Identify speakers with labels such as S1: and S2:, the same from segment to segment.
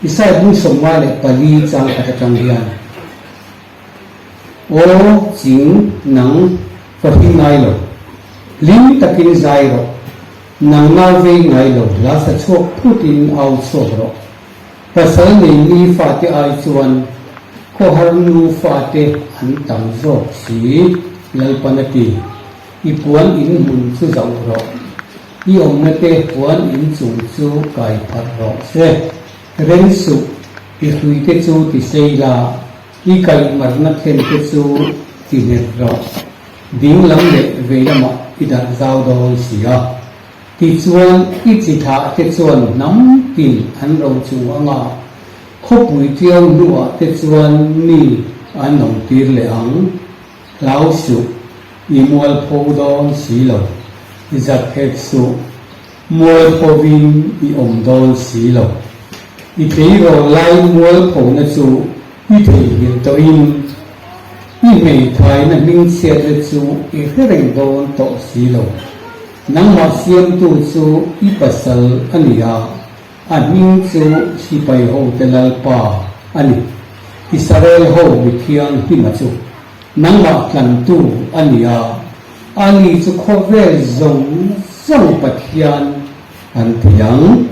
S1: Isaiah bung 54 chang khat atang hian, Aw ching nang fa hlim ngai lo, hlim takin zai rawh, nang nau vei ngai lo hla sa chhuak phutin au chhuak rawh. Pasal nei mi fate ai chuan khawhar nu fate an tam zawk si, Lalpan a ti. I puan in hmun chu zauh rawh. I awmna te puan in chung chu kai pharh rawh se. Ren suh, i hlui te chu ti sei la, i kaih marna khen te chu ti nghet rawh. Ding lam leh vei lamah i darh zau dawn si a. Tichuan, i chi thah te chuan hnam tin an ro chung ang a, khawpui tiau hnuah te chuan mi an awm tir leh ang. Hlau suh, i mualpho dawn si lo. I zak hek suh, mualphovin i awm dawn si lo. I tleirawl lai mualphona chu i theihnghilh tawhin, i hmeithaina hmingchhiatna chu i hre reng dawn tawh si lo. Nangmah siamtu chu i pasal a ni a, a hming chu sipai hote Lalpa a ni. Israel ho mithianghlima chu nangmah tlantu a ni a, ani chu khawvel zawng zawng Pathian an ti ang.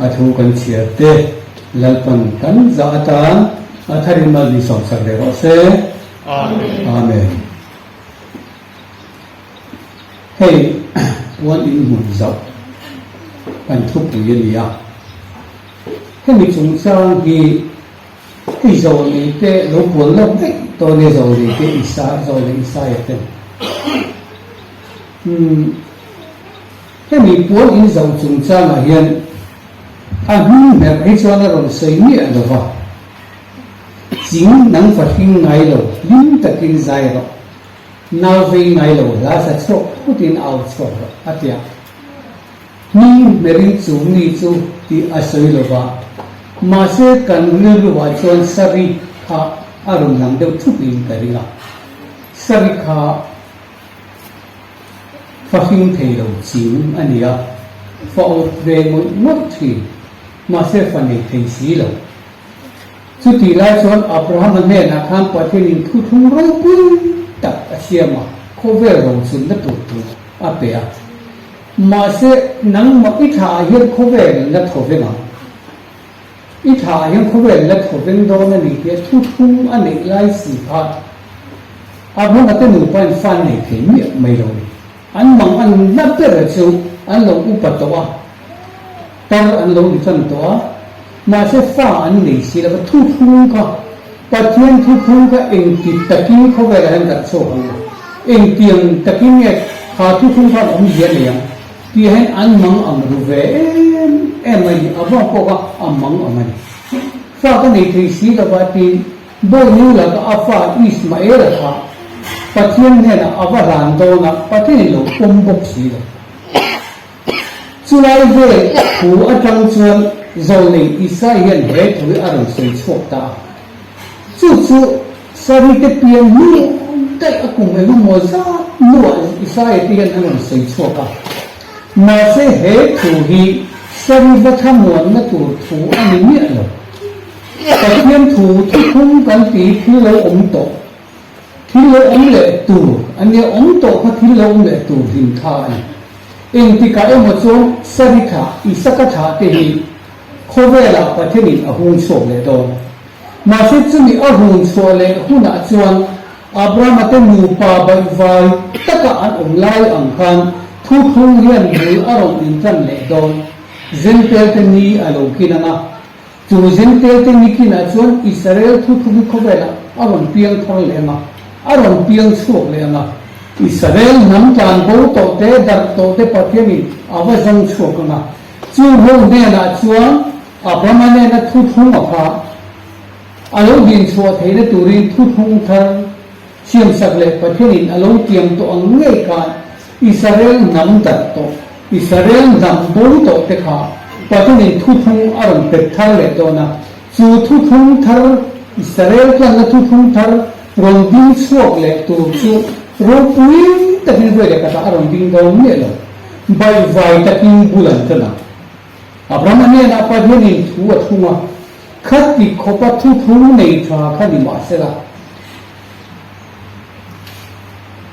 S1: A thu kan chhiar te Lalpan kan zah atan a tharin mal min sawmsak leh rawh se. Amen. Hei puan in hmun zauh kan thupui a ni a, hemi chungchang hi hei zawlnei te lo puan lawk daih tawh a nia zawlnei te Isa zawlnei Isaia ten umm hemi puan in zauh chungchangah hian a hming hmerh hi chuan a rawn sawi miah lo va, ching nang fa hring ngai lo hlim takin zai rawh. Nau vei ngai lo hla sa chhuak phutin au chhuak rawh a ti a. Hming hmerin chu mi chu tih a sawi lo va, mahse kan rilruah chuan Sari kha a rawn lang deuh thupin ka ring a. Sari kha fa hring thei lo ching a ni a, fa awt ve ngawih ngawih thin, mahse fa nei thei si lo. Chutih lai chuan Abrahama hnenah khan Pathianin thuthlung ropui tak a siam a, khawvel rochunna tur tur a pe a. Mahse, nangmah i thlaah hian khawvel la thaw veng ang. I thlaah hian khawvel la thaw veng dawn a ni tia thuthlung a neih lai si kha Abrahama te nupa in fa an nei thei miah mai lo ni. An mang an la ber chu an lo upa tawh a, tar an lo ni tan tawh a, mahse fa an nei si lo va, thuthlung kha, Pathian thuthlung kha engti takin khawvelah hian darh chhuak ang a, engtiang takin nge kha thuthlung khan awmzia nei ang tih hian an mang ang ru ve em em a ni, a vang pawh kha a mang ang a ni. Fa ka nei thei si lo va tiin Bawinu laka a fa Ismaela kha Pathian hnenah a va hlan dawn a, Pathianin lo pawm bawk si lo. Chulai vel thu atang chuan zawlnei Isai hian he thu hi a rawn sawi chhuak ta a. Chu chu Sarite pian hnu daih a kum engemaw zat hnuah Isaia te hian a rawn sawi chhuak a. Mahse he thu hi Sari va thlamuanna tur thu a ni miah lo. Pathian thu thuthlung kan ti thil lo awm tawh, thil lo awm leh tur a nia, awm tawh kha thil lo awm leh tur hlim tha a ni. Engtikah emaw chuan Sari thlah, Isaka thlah te hi khawvelah Pathianin a hung chhuak leh dawn. Mahse chumi a hun chhuah leh hunah chuan Abrahama te nupa baihvai taka an awm lai ang khan thuthlung hian bul a rawn intan leh dawn. Zentel te ni a lo kin ang a. Chu Zentel te nikinah chuan Israel thuthlung khawvelah a rawn piang thar leh ang a, a rawn piang chhuak leh ang a. Israel hnam tlan bo tawh te, darh tawh te Pathianin a va zawng chhuak ang a. Chu ho hnenah chuan Abrahama nena thuthlung a kha a lo din chhuah theihna turin thuthlung thar siamsak leh Pathianin a lo tiam tawh ang ngei khan Israel hnam darh tawh, Israel hnam bo tawh te kha Pathianin thuthlung a rawn pet thar leh dawn a, chu thuthlung thar, Israel tlanna thuthlung thar rawn ding chhuak leh tur chu ropui takin vawi leh khatah a rawn ding dawn miah lo, baihvai takin bul an tan a. Abrahama hnenah Pathianin thu a thlung a. Khati khawpa thuthlung nei tha kha ni mahsela,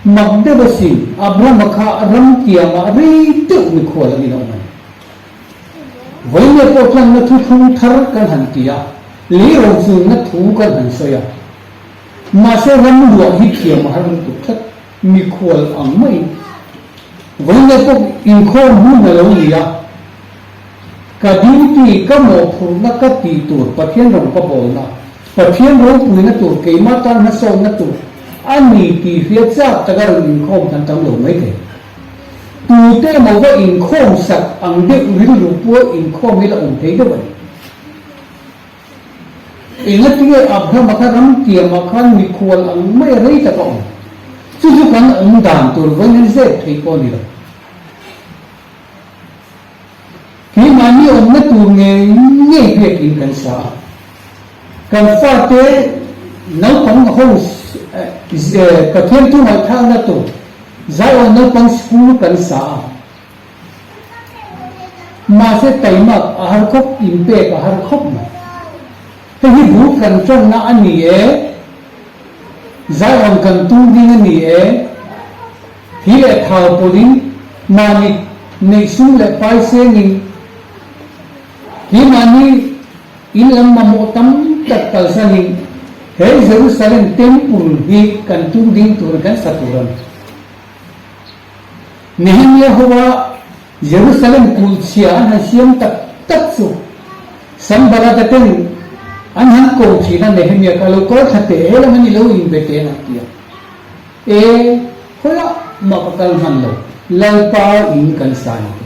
S1: mak deuh asin, Abrahama kha ram tiangah rei deuh mikhual angin a awm a ni. Vawinia pawh tlanna thuthlung thar kan han ti a, lei rochunna thu kan han sawi a. Mahse ram luah hi thiam a har lutuk tlat, mikhual ang maiin. Vawinia pawh inkhawm hun a lo ni a. Ka duty, ka mawhphurhna ka tih tur Pathian rawng ka bawlna, Pathian ropuina tur keimah tan hmasawnna tur a ni tih hria chak taka rawn inkhawm kan tam lo mai thei. Tute emaw va inkhawm sak ang deuh rilru pua inkhawm hi la awm thei deuh a ni. Engatinge Abrahama kha ram tiamah khan mikhual ang mai a rei tak a awm? Chu chu kan awm dan tur vawiin zep thei pawh a ni lo. Keimahni awmna tur ngei ngei biakin kan sa a, kan fate naupang ho Pathian thu ngaihthlakna tur Zion naupang school kan sa a, mahse taimak a har khawp, inpek a har khawp mai. Hei hi bul kan tanna a ni e, Zion kan tum ding a ni e. Hi leh thau pawlhin mahni neih sum leh pai sengin hi mahni in lam mamawh tam tak kalsanin he Jerusalem Temple hi kan tum ding tur kan sa tur a ni. Nehemiah hoa Jerusalem kulh chhia an han siam tak tak chu Sanballat-a ten an han ko thin a, Nehemiah kha lo kal thla teh, he lam an i lo inbe teh an ti a. E, khawiah mah ka kal hman lo, Lalpa in kan sa ni te.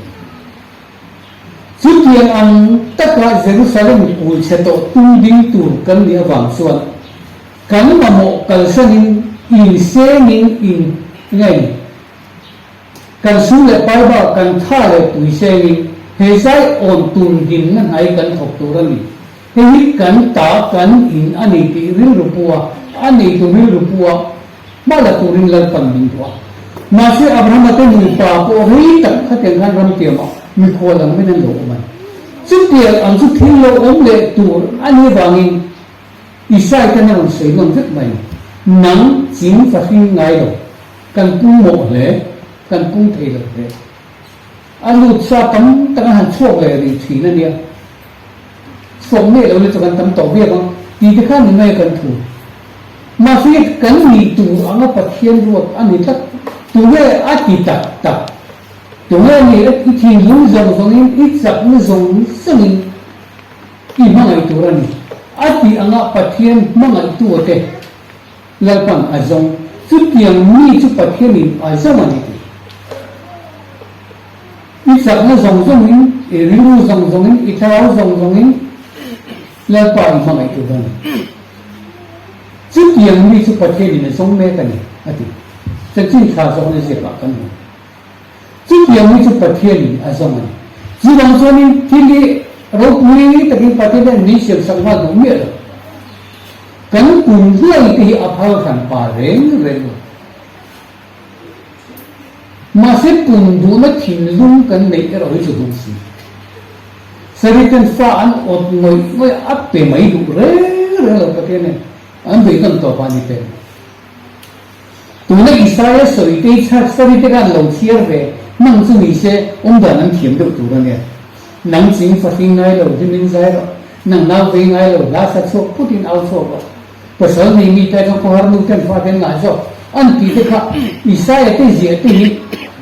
S1: Chutiang ang taka Jerusalem kul chhe tawh tum ding tur kan nih avang chuan kan mamawh kalsanin insengin in ngei. Kan sum leh pai bak kan tha leh tui sengin he zai awn tun dinna hnai kan thawk tur a ni. Hei hi kan ta kan in a ni tih rilru pu a, a neitu rilru pu a, hma la turin Lalpan min duh a. Mahse Abrahama te nupa pawh rei tak khatiang khan ramtiamah mikhual ang min an lo awm a ni. Chutiang ang chu thil lo awm leh tur a nih avangin Isai ten a rawn sawi nawn vek mai, Nang ching fahring ngai lo, kan pung mawh hle, kan pung thei lo hle. A lut sa tam tak an han chhuak leh rih thin a nia. Chhuak miah lo le chu kan tam tawh viau ang tih te khan ni mai a kan thu. Mahse kan nih tur anga Pathian ruat a ni tlat. Tunge a ti tak tak? Tunge a nih i thinlung zawng zawngin i chakna zawng zawngin i hmangaih tur a ni. A tih anga Pathian hmangaihtu te Lalpan a zawng. Chutiang mi chu Pathianin a zawng a ni tih. I chakna zawng zawngin, i rilru zawng zawngin, i thlarau zawng zawngin Lalpa i hmangaih tur a ni. Chutiang mi chu Pathianin a zawng mek a ni, a ti. Chanchin tha zawhna ziakah kan hmu. Chutiang mi chu Pathianin a zawng a ni. Chuvang chuanin thil hi ropui takin Pathian hian min siamsak nghal duh miah lo. Kan kum hluai te hi a phal hran pa reng reng lo. Mahse pum duhna thinlung kan neih erawh hi chu duh si. Sariten fa an awt ngawih ngawih a pe mai duh reng reng lo Pathian hian an beihnawn tawp a ni pek. Tuna Isaia sawi te hi chhak sarite khan lo chhiar ve hmang chu ni se awmdan an thiam deuh tur a nia. Nang ching fahring ngai lo hi min zai rawh, nang nau vei ngai lo hla sa chhuak phut in au chhuak rawh. Pasal nei mi te chuan khawhar nu ten fa ten ngah zawk an tih te kha Isaia te ziah te hi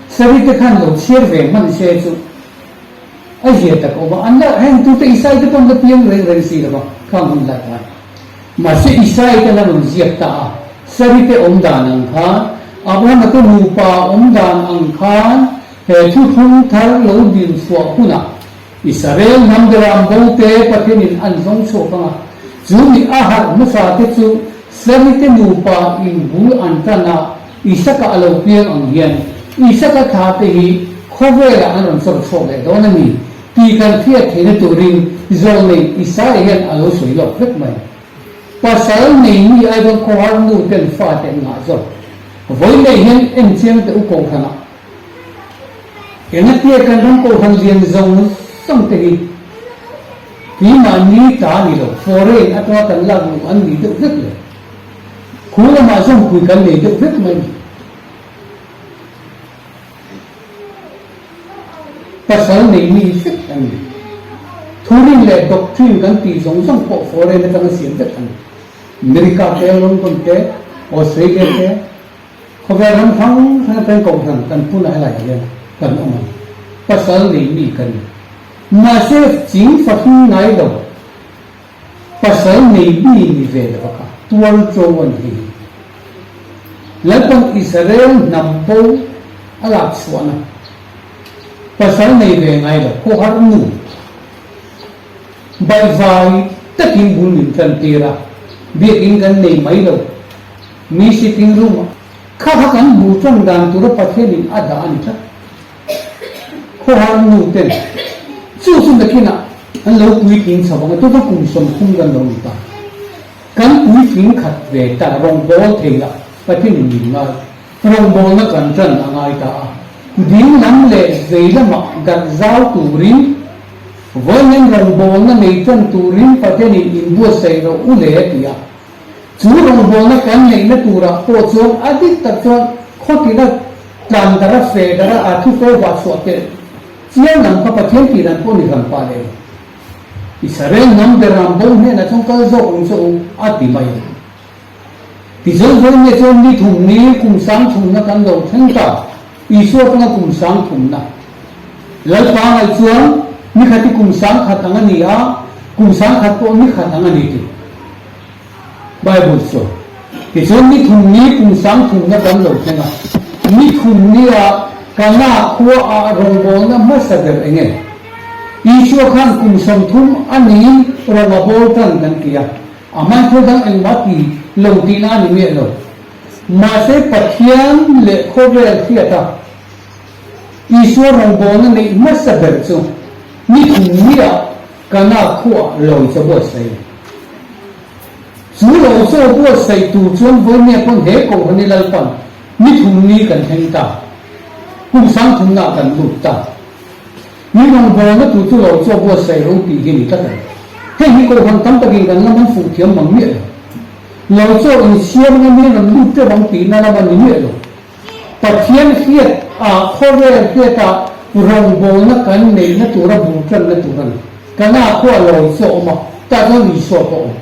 S1: sarite khan lo chhiar ve hman se chu a zia tak awm a, an la heng tute Isai te pawh an la piang reng reng si lo va khang hun lai khan. Mahse Isai te la rawn ziak ta a, Sari te awm dan ang khan, Abrahama te nupa awm dan ang khan he thuthlung thar lo din chhuah hunah Israel hnam beram bo te Pathianin an zawng chhuak ang a, chu mi a harh hmasa te chu Sari te nupa in bul an tan a, Isaka a lo piang ang hian Isaka thla te hi khawvelah an rawn chawr chhuak leh dawn a ni tih kan hriat theihna turin zawlnei Isaia hian a lo sawi lawk vek mai. Pasal nei mi Aizawl khawhar nu ten fate an ngah zawk. Vawi leh hian en chiang teh u kohhranah engatia kan ram kohhran lian zawng zawng te hi. Keimahni ta ni lo, foreign atanga kan lak luh an ni deuh vek le. Khu lamah zawmpui kan nei deuh vek mai ni. Pasal nei mi vek an ni. Thurin leh doctrine kan tih zawng zawng pawh foreign atanga siam vek an ni. America te, London te, Australia te, khawvel ram hrang hrang atangin kohhran kan hmunah helaiah hian kan awm a ni. Pasal nei mi kan ni. Mahse ching fahring ngai lo. Pasal nei mi ni ve lo kha tual cho a ni hei hi. Lalpan Israel hnam bo a lak chhuahna pasal nei ve ngai lo khawhar nu baihvai takin bul min tan tir a, biakin kan nei mai lo, mi sitting room ah kha kha kan bu tawng dan tura Pathianin a dah a ni tlat. Khawhar nu ten chu chu nakinah an lo puitling chho ang a, tuna kum 30 kan lo ni ta. Kan puitling khat ve ta, rawngbâwl thei lah Pathianin min ngai, rawngbâwlna kan ṭan a ngai ta a. Ding lam leh vei lamah darh zau turin, vawiin rawngbâwlna nei ṭan turin Pathianin inbuatsaih rawh u le a ti a. Chu rawngbâwlna kan neihna turah pawh chuan a dik tak chuan khawtina Tlan dara fe dara a thu fo vah chhuah telh chiang lam kha Pathian tih dan pawh ni hran pah leh lo. Israel hnam ber ram bo hnenah chuan kal zawk ang che u a ti mai a. Tichuan vawi nge chuan ni thum ni kum sang thumna kan lo thleng ta, Isua atanga kum sang thumna. Lalpa ngaih chuan ni khat hi kum sang khat ang a ni a, kum sang khat pawh ni khat ang a ni ti. Bible chuan, Tichuan ni thum ni kum sang thumna kan lo thleng a, ni thum nia Kana khua ah rawngbawlna hmasa ber eng e? Isua khan kum 30 a niin rawng a bawl tan kan ti a, a hman thil dang engmah ti lo tihna a ni miah lo. Mahse Pathian leh khawvel hriat a, Isua rawngbawlna neih hmasa ber chu ni thum nia Kana khuah lawi chaw buatsaih a ni. Chu lawi chaw buatsaih tur chuan vawinia pawn he kohhran i Lalpan ni thum ni kan thleng ta. Kum sang thumna kan lut ta. Mi rawngbawlna tur chu lawi chaw buatsaih ro tih hi ni tlat a ni. Heng hi kohhran tam takin kan lam an fuh thiam mang miah lo. Lawi chaw insiam anga mi rawn lut teuh ang tihna lam a ni miah lo. Pathian hriat ah khawvel hriat ah rawngbawlna kan neihna tura bul tanna tur a ni. Kana khua lawi chu a awm a, tah chuan Isua pawh a awm.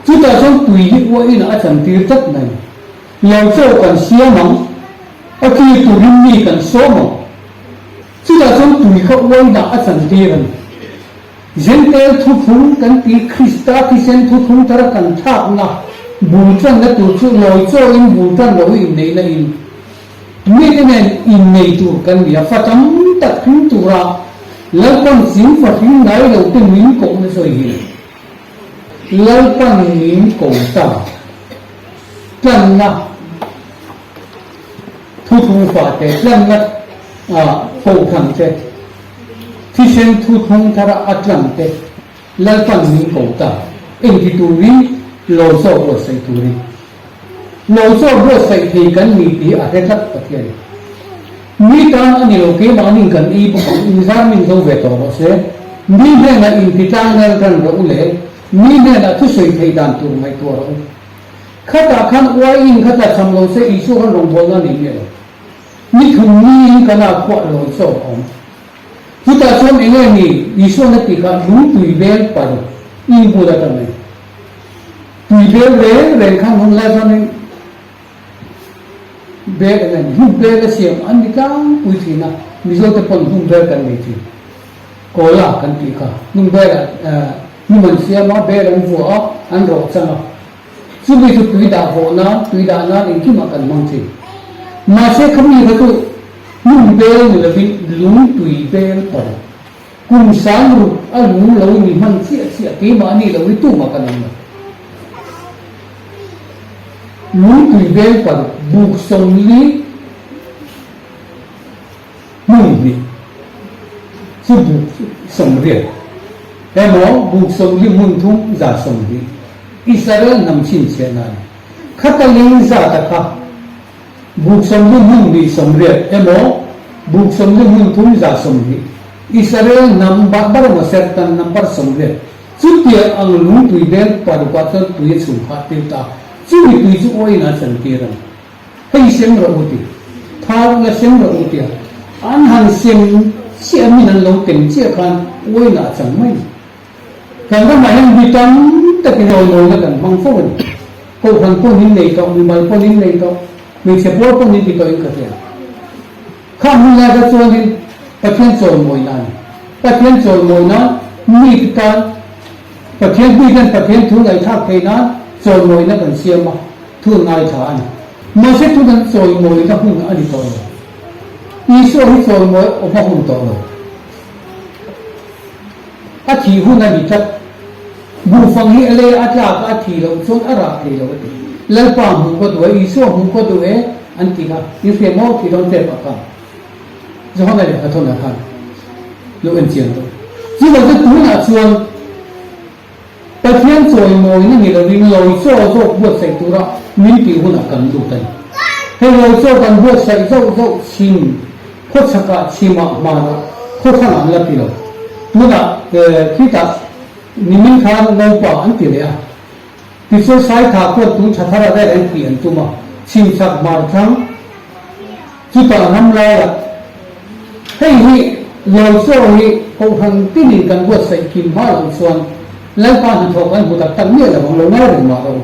S1: Chutah chuan tui hi uahin a chantir tlat mai. Lawi chaw kan siam ang, a kir turin mi kan sawm ang. Chutah chuan tui kha uainah a chantir a ni. Jentail thuthlung kan tih Krista thisen thuthlung thara kan thlakna bul tanna tur chu lawi chawin bul tan lo inneihna in mite nen innei tur kan ni a, fa tam tak hring tura Lalpan ching fa hring ngai lo te min kohna sawi hi Lalpan min ko ta tlanna thuthlung fate tlanna kohhran te Thisen thuthlung thara a tlang te Lalpan min ko ta, engti turin lo chaw buatsaih turin. Lo chaw buatsaih thei kan ni tih a hre tlat Pathian. Mi tan a ni lo keimahnin kan ei bawk ang, inzar min zo ve tawh rawh se. Mi hnenah inti tlang nel ran rawh u le, mi hnenah thusawi theih dan tur ngaihtuah rawh u. Khatah khan uaiin kha tla cham lo se Isua khan rawngbawlna a nei miah lo. Ni thum niin kan ah khuah lawi chawk a awm. Chutah chuan eng nge ni Isuan a tih kha lung tui bel paruk in bul atang mai. Tui bel reng reng khan hun lai chuanin bel eng nge ni hnuk bel a siam an ni tlangpui thin a, Mizo te pawn hnuk bel kan nei thin. Kawla kan tih kha hnuk bel ah hnum an siam a, bel an vuah a, an rawh chang a. Chumi chu tui dah vawh nan, tui dah nan engkimah kan hmang thin. Mahse khami kha chu hmun bel ni lovin lung tui bel pawh kum sang ruk a lung lo ni hman chiah chiah keimahni lo hi tumah kan awm lo. Lung tui bel paruk buk 40 Hmun hnih chu buk 80 emaw buk 40 hmun thum 120 Israel hnam chhinchhiahna a ni. Khata ling zat a kha buk 40 hmun hnih 80 emaw buk 40 hmun thum 120 Israel hnam bar emaw serhtan number 80. Chutiang ang lungtui beng parukah chuan tui a chhum phah tir ta a, chumi tui chu uain a chantir a ni. Hei sem rawh u ti, thau ula sem rawh u tia an han sem chiah min an lo tem chiah khan uain ah a chang mai. Kan ramah hian mi tam takin rawlmawina kan hmang fo a ni. Kohhran pawn in nei tawh, mimal pawn in nei tawh, hmeichhe pawl pawn in ti tawhin ka hria. Khang hun lai kha chuanin Pathian chawlmawina a ni. Pathian chawlmawina mite tan Pathian miten Pathian thu ngaihthlak theih nan chawlmawina kan siam a, thu an ngaithla a ni. Mahse thu kan chawimawina hun a ni tawh lo. Isua hi chawlmawi awm a hun tawh lo. A thih hun a ni tlat. Buhfang hi a lei a tlak a, a thih loh chuan a rah thei lo a ti. Lalpa hmuh ka duh e, Isua hmuh ka duh e an ti kha. In hria maw thih dawn tep ah khan Johana lehkha thawnah khan lo en chiang tawh. Chuvang chuan tunah chuan Pathian chawimawina ni lovin lawi chaw zawk buatsaih tura min tih hunah kan lut a ni. Hei lawi chaw kan buatsaih zauh zauh chhim khawchhakah chhimah hmanah khawthangah an la ti lo. Tunah khitah nimin khan Ngopa an ti leh a. Tichuan Saitha khuan tun tha thar a vel an tih an tum a, chhimchhak hmarthlang chutah ram laiah hei hi Lawichaw hi Kohhran tinin kan buatsaih kim hma loh chuan Lalpa hnathawh kan hmu tak tak miah lo ang lo ngai reng mah rawh u.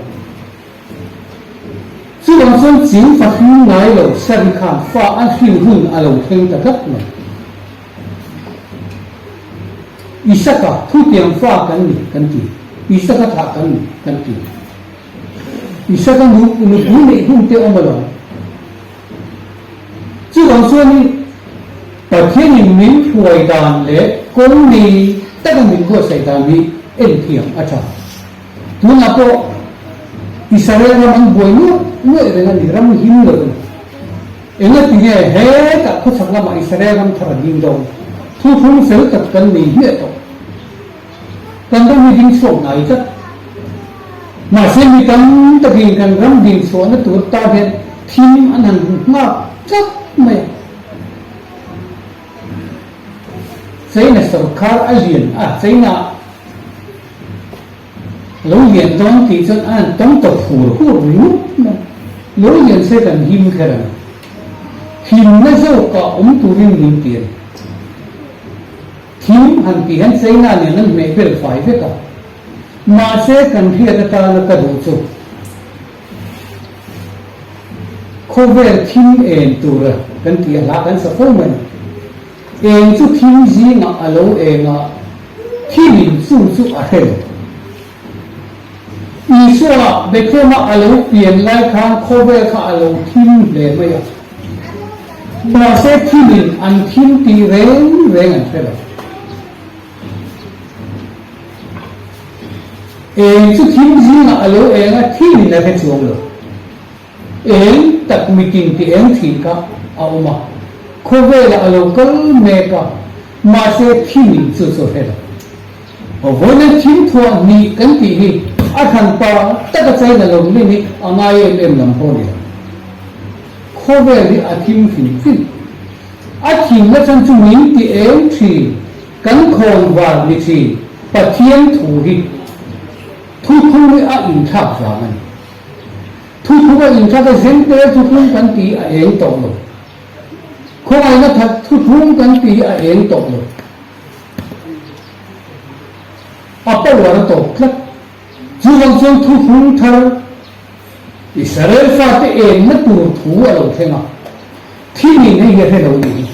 S1: Chuvang chuan ching fa hring ngai lo Sari khan fa a hrin hun a lo thleng ta tlat mai. Isaka thutiang fa kan ni kan ti, Isaka thlah kan ni kan ti. Isaka nu nupui neih hun te awm alawm. Chuvang chuanin Pathianin min hruai dan leh kawng nei taka min buatsaih dan hi en thiam a tha. Tunah pawh Israel ram an buai nuaih nuaih reng a ni, ram him lo a ni. Engati nge hetah khawchhak lamah Israel ram thar a ding dawn? Thuthlung fel tak kan nei hmiah tawh. Kan ram hi ding chhuak ngai tlat. Mahse mi tam takin kan ram ding chhuahna tur tan hian thim an han nghak tlat mai a. China sorkar a lian a, China Lo lian dawn tih chuan a han tawng tawp hur hur ringawt mai. Lo lian se kan him kher ang. Himna zawkah awm turin min ti a ni. Thim han tih hian China nen an hmeh vel fai vek a. Mahse kan hriat atana ka duh chu khawvel thim en tura kan tih a hla kan sa fo mai. Eng chu thim zingah a lo eng a, thimin chu chu a hre lo. Isua Bethlehem-a a lo pian lai khan khawvel kha a lo thim hle mai a. Mahse thimin an thim tih reng reng an hre lo. Eng chu thim zingah a lo eng a, thimin a hre chuang lo. Eng tak mitin ti eng thin kha a awm a, khawvelah a lo kal mek a, mahse thimin chu chu hre lo. Vawiin thim thuah hnih kan tih hi a hran pa taka China lo len hi a ngai em em lam pawh a ni lo. Khawvel hi a thim hrim hrim. A thimna chhan chu min ti eng thin, kan khawn var ni thin, Pathian thu hi thuthlung hi a inthlak vang a ni. Thuthlung a inthlak a, Zengtel thuthlung kan tih a eng tawh lo. Khawngaihna that thuthlung kan tih a eng tawh lo. A power a tawp tlat. Chuvang chuan thuthlung thar Israel fate enna tur thu a lo thleng a, thimin hei hi a hre lo nih hi.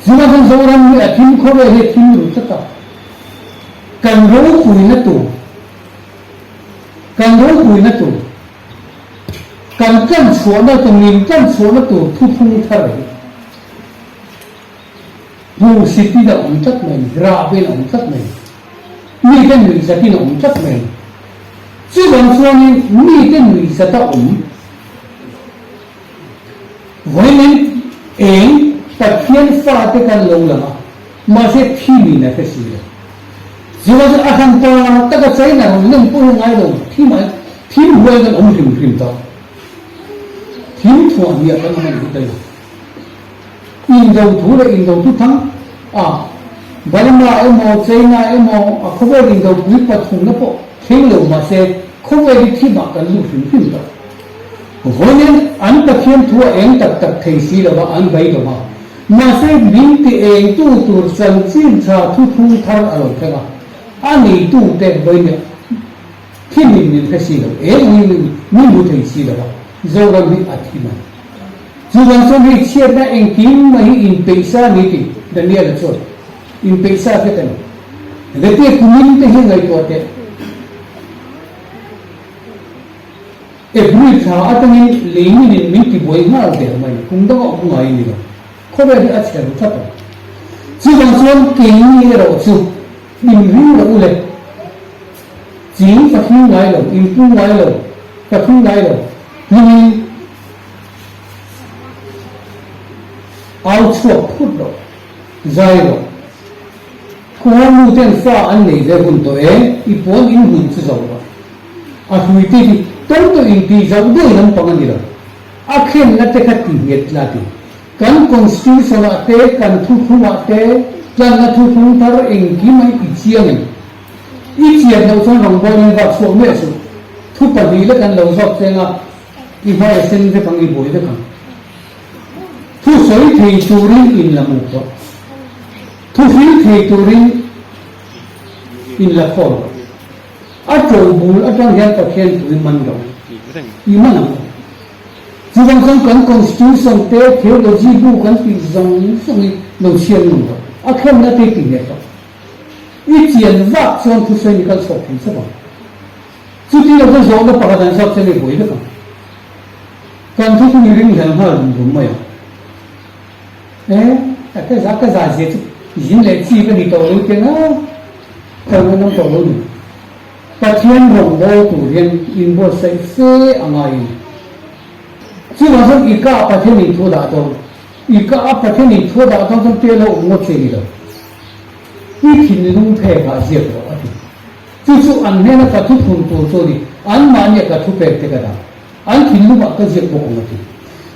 S1: Chuvang chuan Zoram hi a thim khawvel hi a thim ru tlat a, kan ropuina tur, Kan ropuina tur, kan tlanchhuahna tur, min tlanchhuahna tur thuthlung thar hi hmuhsitin a awm tlat mai, rahbin a awm tlat mai, mite nuihzatin a awm tlat mai. Chuvang chuanin mite nuihzat a awm vawiin eng Pathian fate kan lo lang a, mahse thimin a hre si lo. Zira chu a hran ta tak a China rawn lem pawh hi ngai lo, thim ah thim huai kan awm hrim hrim tawh. Thim thuah hniah kan awm a ni hi ta lo. Indo thu leh indo thu thang a. Burma emaw China emaw a khawvel indopui pathumna pawh thleng lo mahse khawvel hi thimah kan lut hrim hrim tawh. Vawiin an Pathian thu a eng tak tak thei si lova an beidawm a, mahse min ti engtu tur chanchin tha thuthlung thar a lo thleng a, a neitute vawiin Thimin min hre si lo, eng angin min hmu thei si lo a, Zoram hi a thi mai. Chuvang chuan hei chhiatna engkim mai hi inpeih sa ni tih Daniel-a chuan inpeih sa vek a ni. Vetia kumin te hi ngaihtuah teh. April thla atangin leiminin min tibuai nghal der mai, kum danga awm ngai ni lo. Khawvel hi a chhe ru tlat ang. Chuvang chuan keini erawh chu Inring rawh u le. Ching ka thing ngai lo, inpung ngai lo, ka thing ngai lo. Hmingin au chhuak phut rawh, zai rawh. Khuhar nu ten fa an nei ve hun tawh e, i puan in hmun chu zo rawh. A hrui te hi tawng tawh in tih zauh deuh lampang a ni lo. A khenna te kha ti nghet la ti. Kan Constitution ah te, kan thuthlung ah te, tlanna thuthlung thar engkim a i chiang em? I chian loh chuan rawngbawlin vak chhuak miah suh. Thu pahnih lek an lo zawk cheng a, i hmai a sen vek ang, i buai vek ang. Thu sawi thei turin in la muk rawh. Thu hril thei turin in la khawl rawh. A to bul atang hian Pathian thu i man rawh. I man ang. Chuvang chuan kan Constitution te, Theology bu kan tih zawng zawng hi lo chhiar ngam rawh. A khenna te ti nghet rawh. I chian vak chuan thusawi ni kal chhuak thei chauh ang. Chuti lo chuan zawhna pakhat an zawk chuan i buai vek ang. Kan thuthlung i ringhlel nghal rum rum mai ang. E, ka za ka za zia chu zin leh chi ka ni tawh lo tiang a, ka lo ngam tawh lo ni. Pathian rawngbâwl tur hian inbuatsaih fe a ngai a ni. Chuvang chuan i ka Pathian in thu dah dawn, i ka a Pathian in thu dah dawn chuan tel a awm ngawt che ni lo. I thinlung phek ah ziak rawh a ti. Chu chu an hnena ka thuthlun tur chu a ni, anmahnia ka thupek te ka dah. An thinlungah ka ziak bawk ang a ti.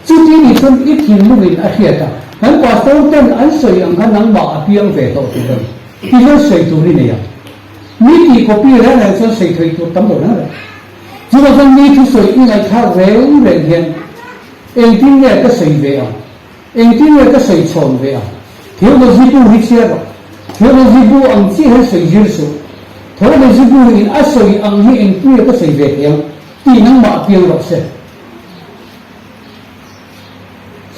S1: Chuti nih chuan i thinlungin a hriat a, kan pastor ten an sawi ang kha nangmah a piang ve tawh tur a ni. Ti hian sawi tur i nei ang. Mi tih copy reng reng chuan sawi thei tur tam lo reng reng. Chuvang chuan mi thusawi i ngaihthlak reng reng hian engtin nge ka sawi ve ang? Engtin nge ka sawi chhawn ve ang? Theology bu hi chhiar rawh. Theology bu ang chiah hian sawi zir suh. Theology bu in a sawi ang hi engtin nge ka sawi ve thei ang? Tih nangmah a piang rawh se.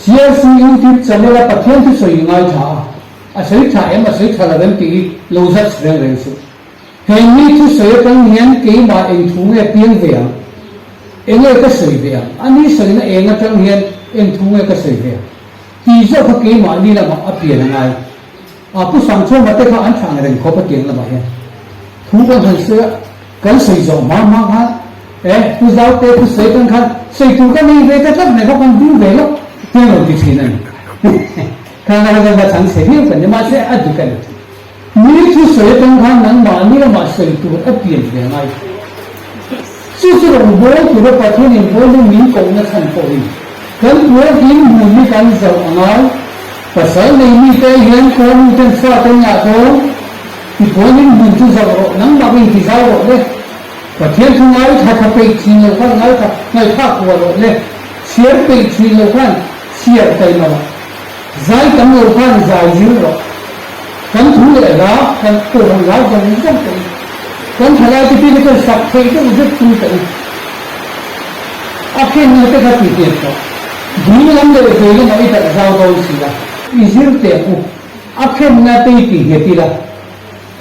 S1: CRC YouTube channel a Pathian thu sawi i ngaithla a, a sawi tha em a sawi tha lo em tih hi lo judge reng reng suh. Heng mi thu sawi atang hian keimah eng thu nge piang ve ang? Enge ka sawi ve ang? A ni sawina eng atang hian eng thu nge ka sawi ve ang? Tih zawk kha keimahni lamah a pian a ngai. A Pu Sangchhawma te kha an thah ang reng khawp a tiang lamah hian thu kan han sawi a, kan sawi zawh hma hma khan e Pu Zaute thu sawi atang khan sawi tur ka nei ve ta tlat mai kha kan ding ve lawk tiang lo ti thin a ni. Khang kha kan va chhang chhe viau kan ni mahse a dik a ni. Mi thu sawi atang khan nangmahni lamah sawi tur a pian ve ngai. Chu chu rawngbâwl tura Pathianin bawlin min kohna chhan pawhin kan puan in hmun hi kan zoh a ngai. Pasal nei mite hian kawlnu ten fa te ngah dawn i puan in hmun chu zoh rawh, nangmah in ti zau rawh le. Pathian thu ngaithla tha peih thin lo khan ngaithla ngaihthlak huah rawh le. Chhiar peih thin lo khan chhiar taima rawh. Zai tam lo khan zai zir rawh. Kan thu leh hla, kan kohhran hla zawng zawng tawh i kan thalai te pi te chuan sak theih deuh vek tum tawh i a khenna te kha ti hniam tawh. Ding lam leh vei lamah i darh zau dawn si a, i zir teh ang u. A khenna te i ti nghet ila,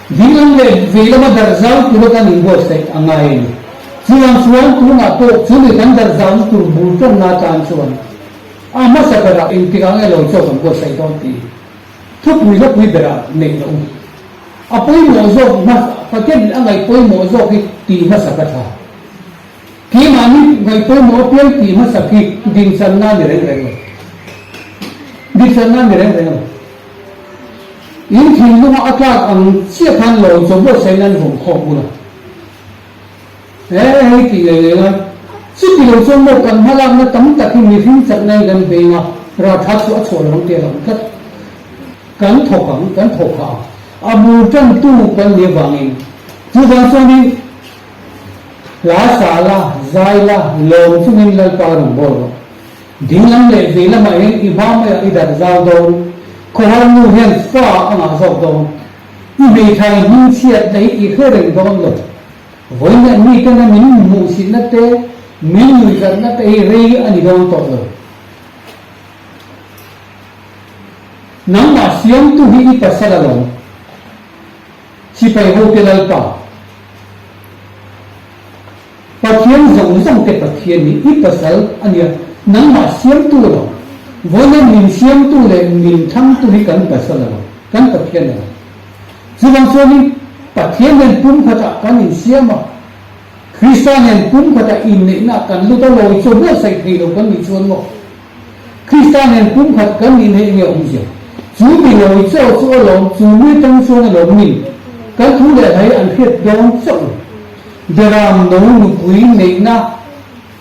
S1: ding lam leh vei lama darh zau tura kan inbuatsaih a ngai a ni. Chuvang chuan tunah pawh chumi kan darh zauna tur bul tawnna atan chuan a hmasa berah engtikah nge lo chaw kan buatsaih dawn tih Thupui hlapui berah neih loh u. A pawimawh zawk hmasa, Pathian a ngaih pawimawh zawk hi tih hmasa ka tha. Keimahni ngaih pawimawh apiang tih hmasak hi dinchanna a ni reng reng lo. Dinchanna a ni reng reng lo. In thinlunga a tlak ang chiah khan lawi chaw buatsaih nan vawm khawk bula. He hei tih ngei ngei ngai. Chuti lo chuan maw kan hmalakna tam tak hi mihring chakna in kan beng a, ralthat chu a chhuah lo ang tih a lo awm tlat. Kan thawk ang, kan thawk phah ang. A bul ṭantu kan nih avangin. Chuvang chuanin hla sa la, zai la, lawm chungin Lalpa rawn bawl rawh. Dinglam leh vei lamah hian i hma maiah i darh zau dawn. Khawhar nu hian fa a ngah zawk dawn. I hmeithai hmingchhiatna hi i hre reng dawn lo. Vawiin miten a min hmuhsitna te, min nuihzatna te hi rei a ni dawn tawh lo. Nangmah siamtu hi i pasal alawm. Sipai hote Lalpa. Pathian zawng zawng te Pathian hi i pasal a nia, nangmah siamtu alawm. Vawiin min siamtu leh min thangtu hi kan pasal alawm, kan Pathian alawm. Chuvang chuanin Pathian nen pumkhatah kan insiam a, Krista nen pumkhatah inneihna kan lut a, lawi chu buatsaih thei lo kan nih chuan maw? Krista nen pumkhat kan nih neih nge awmzia? Chu mi lawi chaw chu a lawm, chu mi tang chuan a lawm min. Kan thu leh hlai an hriat dawn chauh lo. Beram no nupui neihna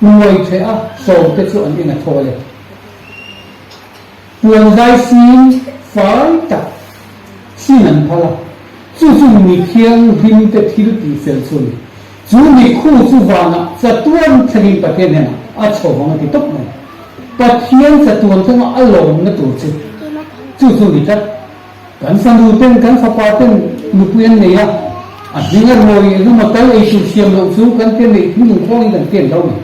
S1: hnuai theh a sawmte chu an en a thawl e. Puan zai sin fai tak sin an phal a, chu chu mi thianghlim te thil tih fel chu a ni. Chu mi khu chu vanah chatuan thlengin Pathian hnenah a chho vang a ti tawp mai. Pathian chatuan thlenga a lawmna tur chu chu chu ni tlat. Kan fanu ten kan fapa ten nupui an nei a, a hming a ruai emaw tal ei tur siam loh chu kan tian neih thinlung khawngin kan tian lo mai.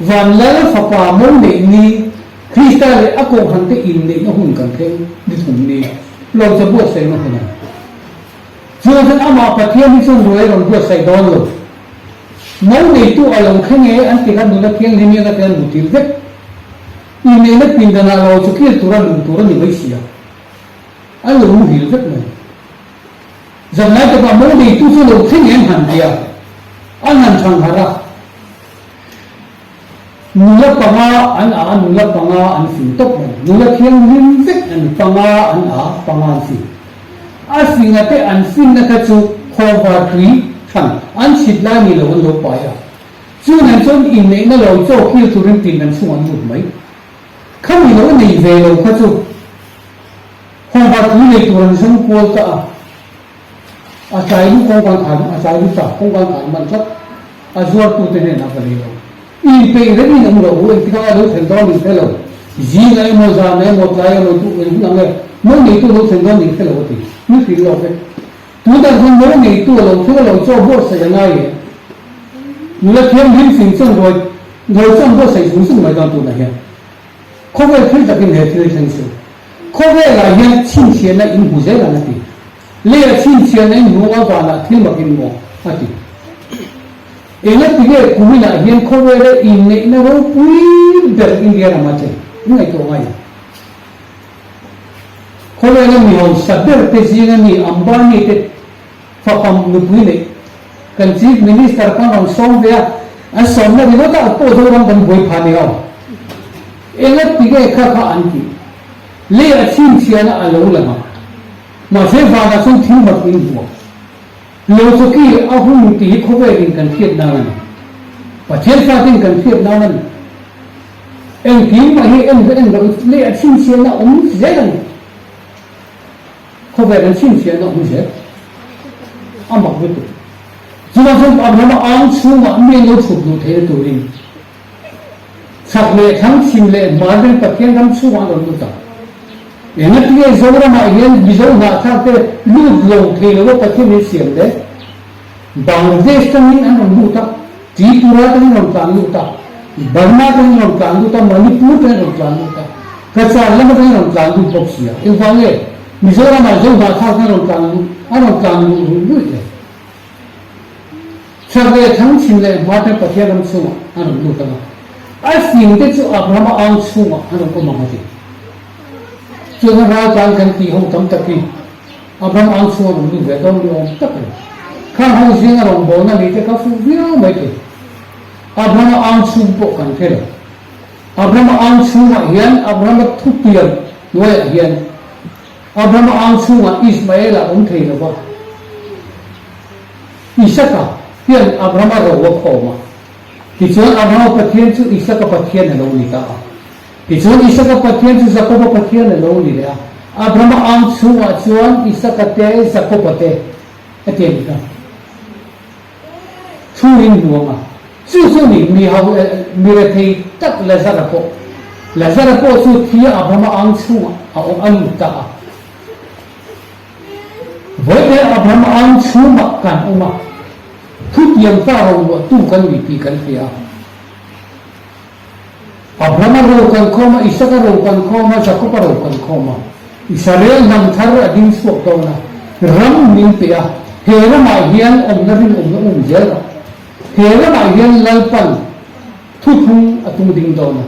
S1: Van Lal Fapa mo neih ni, Krista leh a kohhrante inneihna hun kan thleng ni thum ni, lawmcha buatsaihna hun a ni. Chuan chuan amah Pathian hi chuan ruai a rawn buatsaih dawn lo. Mo neitu a lo thleng e an ti kha nula thianghlim hian a tel mutil vek. Inneihna pindanah lo chu kil tura luh tur a ni mai si a, a lo muhil vek mai. Zanlai takah mo neitu chu lo thleng e an han ti a, an han chhang harh a. Nula panga an a, nula panga an fing tawp mai. Nula thianghlim vek an ni, panga an a, panga an fing. A finga te an finna kha chu khawvar tui than an chhit lai ni lo an lo pai a. Chu nen chuan inneihna lo chaw kil turin tin an chhung an lut mai. Khami lo nei ve lo kha chu khawvar tui nei tur an zawng kual ta a. A tlai lu kawngkan khan a tlai lu ta kawngkan khan man tlat a zuartute hnenah ka nei lo. Inpeih reng in awm rawh u, engtikah a lo thlen dawn in hre lo. Zingah emaw zanah emaw tlai emaw duh eng hun ang e, mo neitu lo thlen dawn in hre lo a ti. Ni hrilh lawk e. Tunah chuan mo neitu a lo thleng a lo chaw buatsaih a ngai e. Nula thianghlim fing chuan ruai ruai chuan buatsaih zung zung mai dawn tunah hian. Khawvel thil takin he thil thleng chu khawvelah hian chhinchhiahna in hmu zel ang a ti. Leiah chhinchhiahna in hmu anga vanah thil mak in hmu ang a ti. Enga tinge kuminah hian khawvela inneihna ropui ber India rama thleng in ngaihtuah ngai ang. Khawvela mi hausa ber te zinga mi Ambani te Fapam nupui neih kan Chief Minister khan rawn sawm ve a, an sawmna ringawt ah pawh Zoram kan buai phah ni ho. Enga tinge kha kha an tih? Lei a chhinchhiahna a lo lang a, mahse vanah chuan thil mak in hmu a. Lo chawki a hun tih hi khawvelin kan hriat nan a ni. Pathian fatin kan hriat nan a ni. Engkim mah hi en en loh lei a chhinchhiahna awm zel a ni. Khawvel an chhinchhiahna awm zel a mak lutuk. Chuvang chuan Abrahama ang chhungah mi an lo chhuk duh theihna turin chhak leh thlang chhim leh hmar vel Pathian ram chhungah an rawn lut a. Engatinge Zoramah hian Mizo hnahthlak te lut lo thei lo a Pathian min siam le? Bangladesh tangin an rawn lut a, Tripura tangin rawn tlan lut a, Burma tangin rawn tlan lut a, Manipur tangin rawn tlan lut a, Cachar lam atangin rawn tlan lut bawk si a. Engvang nge Mizoramah Zo hnahthlak an rawn tlan luh an rawn tlan luh ruih ruih le? Chhak leh thlang chhim leh hmar te Pathian ram chhungah an rawn lut ang a, a fing te chu Abrahama ang chhungah an rawn awm ang a ti. Chuan raltlan kan tih ho tam takin Abraham ang chhung a rawn lut ve dawn ni awm tak a ni. Khang ho zinga rawngbawlna ni te kha fuh viau mai thei. Abrahama ang chhung pawh kan hre lo. Abrahama ang chhungah hian Abrahama thutiam hnuaiah hian Abrahama ang chhungah Ismaela awm thei lo va. Isaka hian Abrahama ro a khawm a. Tichuan Abrahama Pathian chu Isaka Pathian a lo ni ta a. Tichuan Isaka Pathian chu Jakoba Pathian a lo ni leh a. Abrahama ang chhungah chuan Isaka te, Jakoba te a ti a nih kha. Thu in hmu ang a, chu chu ni mi ho mi rethei tak Lazara pawh. Lazara pawh chu thi Abrahama ang chhungah a awm a lut ta a. Vawiin Abrahama ang chhungah kan awm a, thutiang fa roruahtu kan ni tih kan hria a. Abrahama ro kan khawm a, Isaka ro kan khawm a, Jakoba ro kan khawm a. Israel hnam thar a ding chhuak dawn a, ram min pe a, he ramah hian awmna rinawmna um zel rawh. He ramah hian Lalpan thuthlung a tung ding dawn a,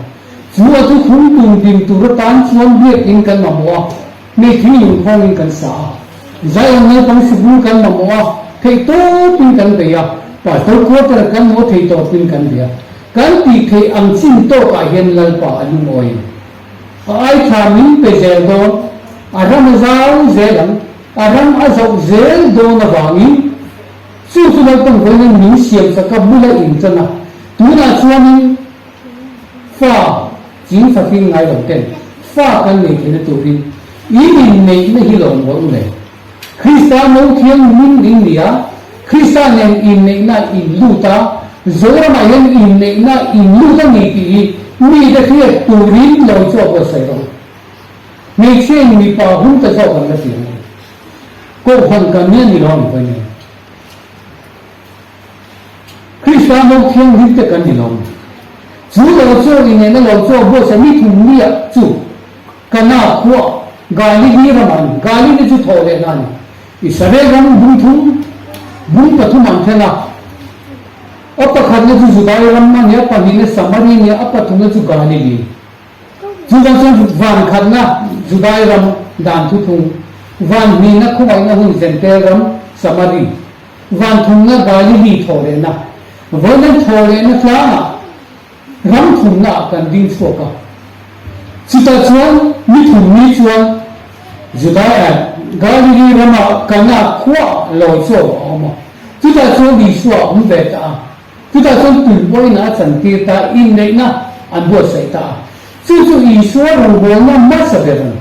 S1: chu a thuthlung tung ding tur atan chuan biakin kan mamawh a, Mi thinglung khawngin kan sa a, Zion naupang sikul kan mamawh a, theih tawpin kan bei a, Pastor quarter kan maw thei tawpin kan bei a. Kan tih theih ang chin tawkah hian Lalpa a lungawi ang. A aitha min pe zel dawn, a ram a zau zel ang, a ram a zauh zel dawn avangin chu chu Lalpan vawiin min siam chak a bula intan a, tunah chuanin, Fa ching fakin ngai lo ten fa kan nei theihna turin in inneihna hi lawm rawh u le. Krista no thiang min in ni a, Krista nen inneihna in lut a, Zoramah hian inneihna in lut a ni tih hi mite hriat turin lo chu a buatsaih rawh u. Hmeichhia in mipa hun ta zawk an la ti ang. Kohhran kan nia ni lo ang vawiin. Krista ho thianghlim te kan ni lo. Chu lo chu inneihna lo chu a buatsaih ni thum nia chu Kana khua Galili ramah a ni. Galili chu thawh lehna a ni. Israel ram bung thum, bung pathum an then a. A pakhatna chu Judai ram a ni a, pahnihna Samari a ni a, a pathumna chu Galili. Chuvang chuan van khatna Judai ram dan thuthung, van hnihna khawngaihna hun Jentail ram Samari. Vanthumna Galili thawhlehna, Vawiin thawhlehna tlangah ram thumnaah kan ding chhuak a. Chutah chuan ni thum ni chuan Judaia Galili rama Kana khuaah lawi chaw a awm a. Chutah chuan Isua a awm ve ta a. Chutah chuan tui pawhin a chantir ta a, inneihna an buatsaih ta a. Chu chu Isua rawngbawlna hmasa ber a ni.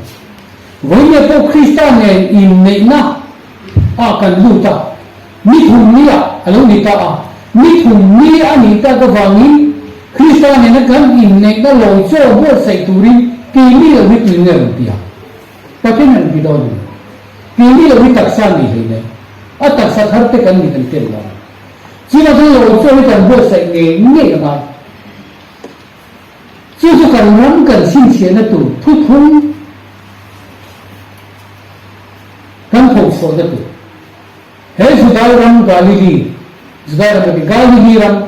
S1: Vawiin pawh Krista nen inneihna ah kan lut a, ni thum ni ah a lo ni ta a, ni thum ni a nih tak avangin Krista nena kan inneihna lawi chaw buatsaih turin keini lo hi tuin nge rawn ti a? Pathian rawn ti dawn a ni. Keini lo hi taksa ni hlei mai, a taksa thar te kan ni kan tel lo. Chuvang chuan lawi chaw hi kan buatsaih ngei ngei a ngai. Chu chu kan ram kan chhinchhiahna tur thuthlung kan thawhchhuahna tur. He Judai ram Galili, Judai ram ati, Galili ram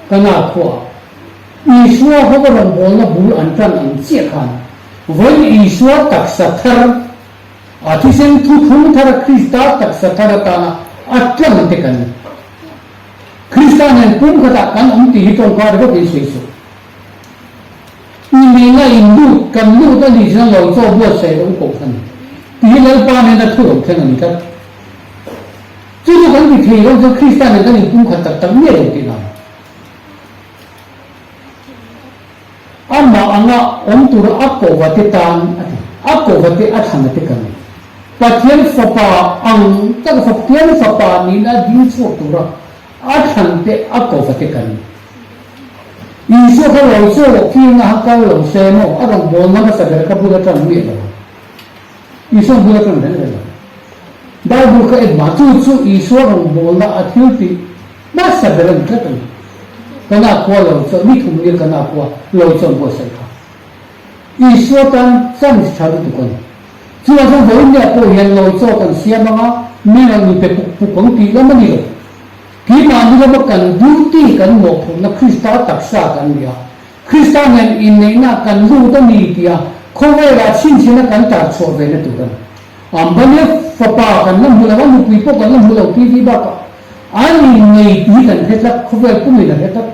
S1: Kana khuaah Isua hova rawngbawlna bul an tan ang chiah khan vawiin Isua taksa thar, a thisen thuthlung thara Krista taksa thar atana a tlang te kan ni. Krista nen pumkhatah kan awm tih hi tawngka ringawt in sawi suh. Inneihna in lut, kan lut a nih chuan lo chaw buatsaih rawh u kohhran tih hi Lalpa nena thu lo thleng a ni tlat. Chu chu kan ti thei lo chuan Krista nen kan inpumkhat tak tak miah lo tih dan. Amah anga awm tura a kohva te tan a ti. A kohva te a thlan a te kan ni. Pathian fapa ang taka Pathian fapa nihna ding chhuak tura a thlan te a kohva te kan ni. Isua kha lo chaw kilna kha kal lo se maw a rawngbawlna hmasa ber kha bul atang miah lo ang. Isua bul atang reng reng lo. Bible kha en mah chu chu Isua rawngbawlna a thil tih hmasa ber a ni tlat a ni. Kana khua lo chaw ni thum nia kana khua lo chaw buatsaih kha. Isua tan chance tha lutuk a ni. Chuvang chuan vawiin nia pawh hian lo chaw kan siam anga mi rawn inpe puk puk ang tih lam a ni lo. Keimahni lama kan duty kan mawhphurhna Krista taksa kan ni a, Krista nen inneihna kan lut a ni tia khawvelah chhinchhiahna kan tar chhuah ve na tur a ni. Ambania fapa kan la hmu lo a, nupui pawh kan la hmu lo TV bakah an innei tih hi kan hre tlat, khawvel pumin a hre tlat.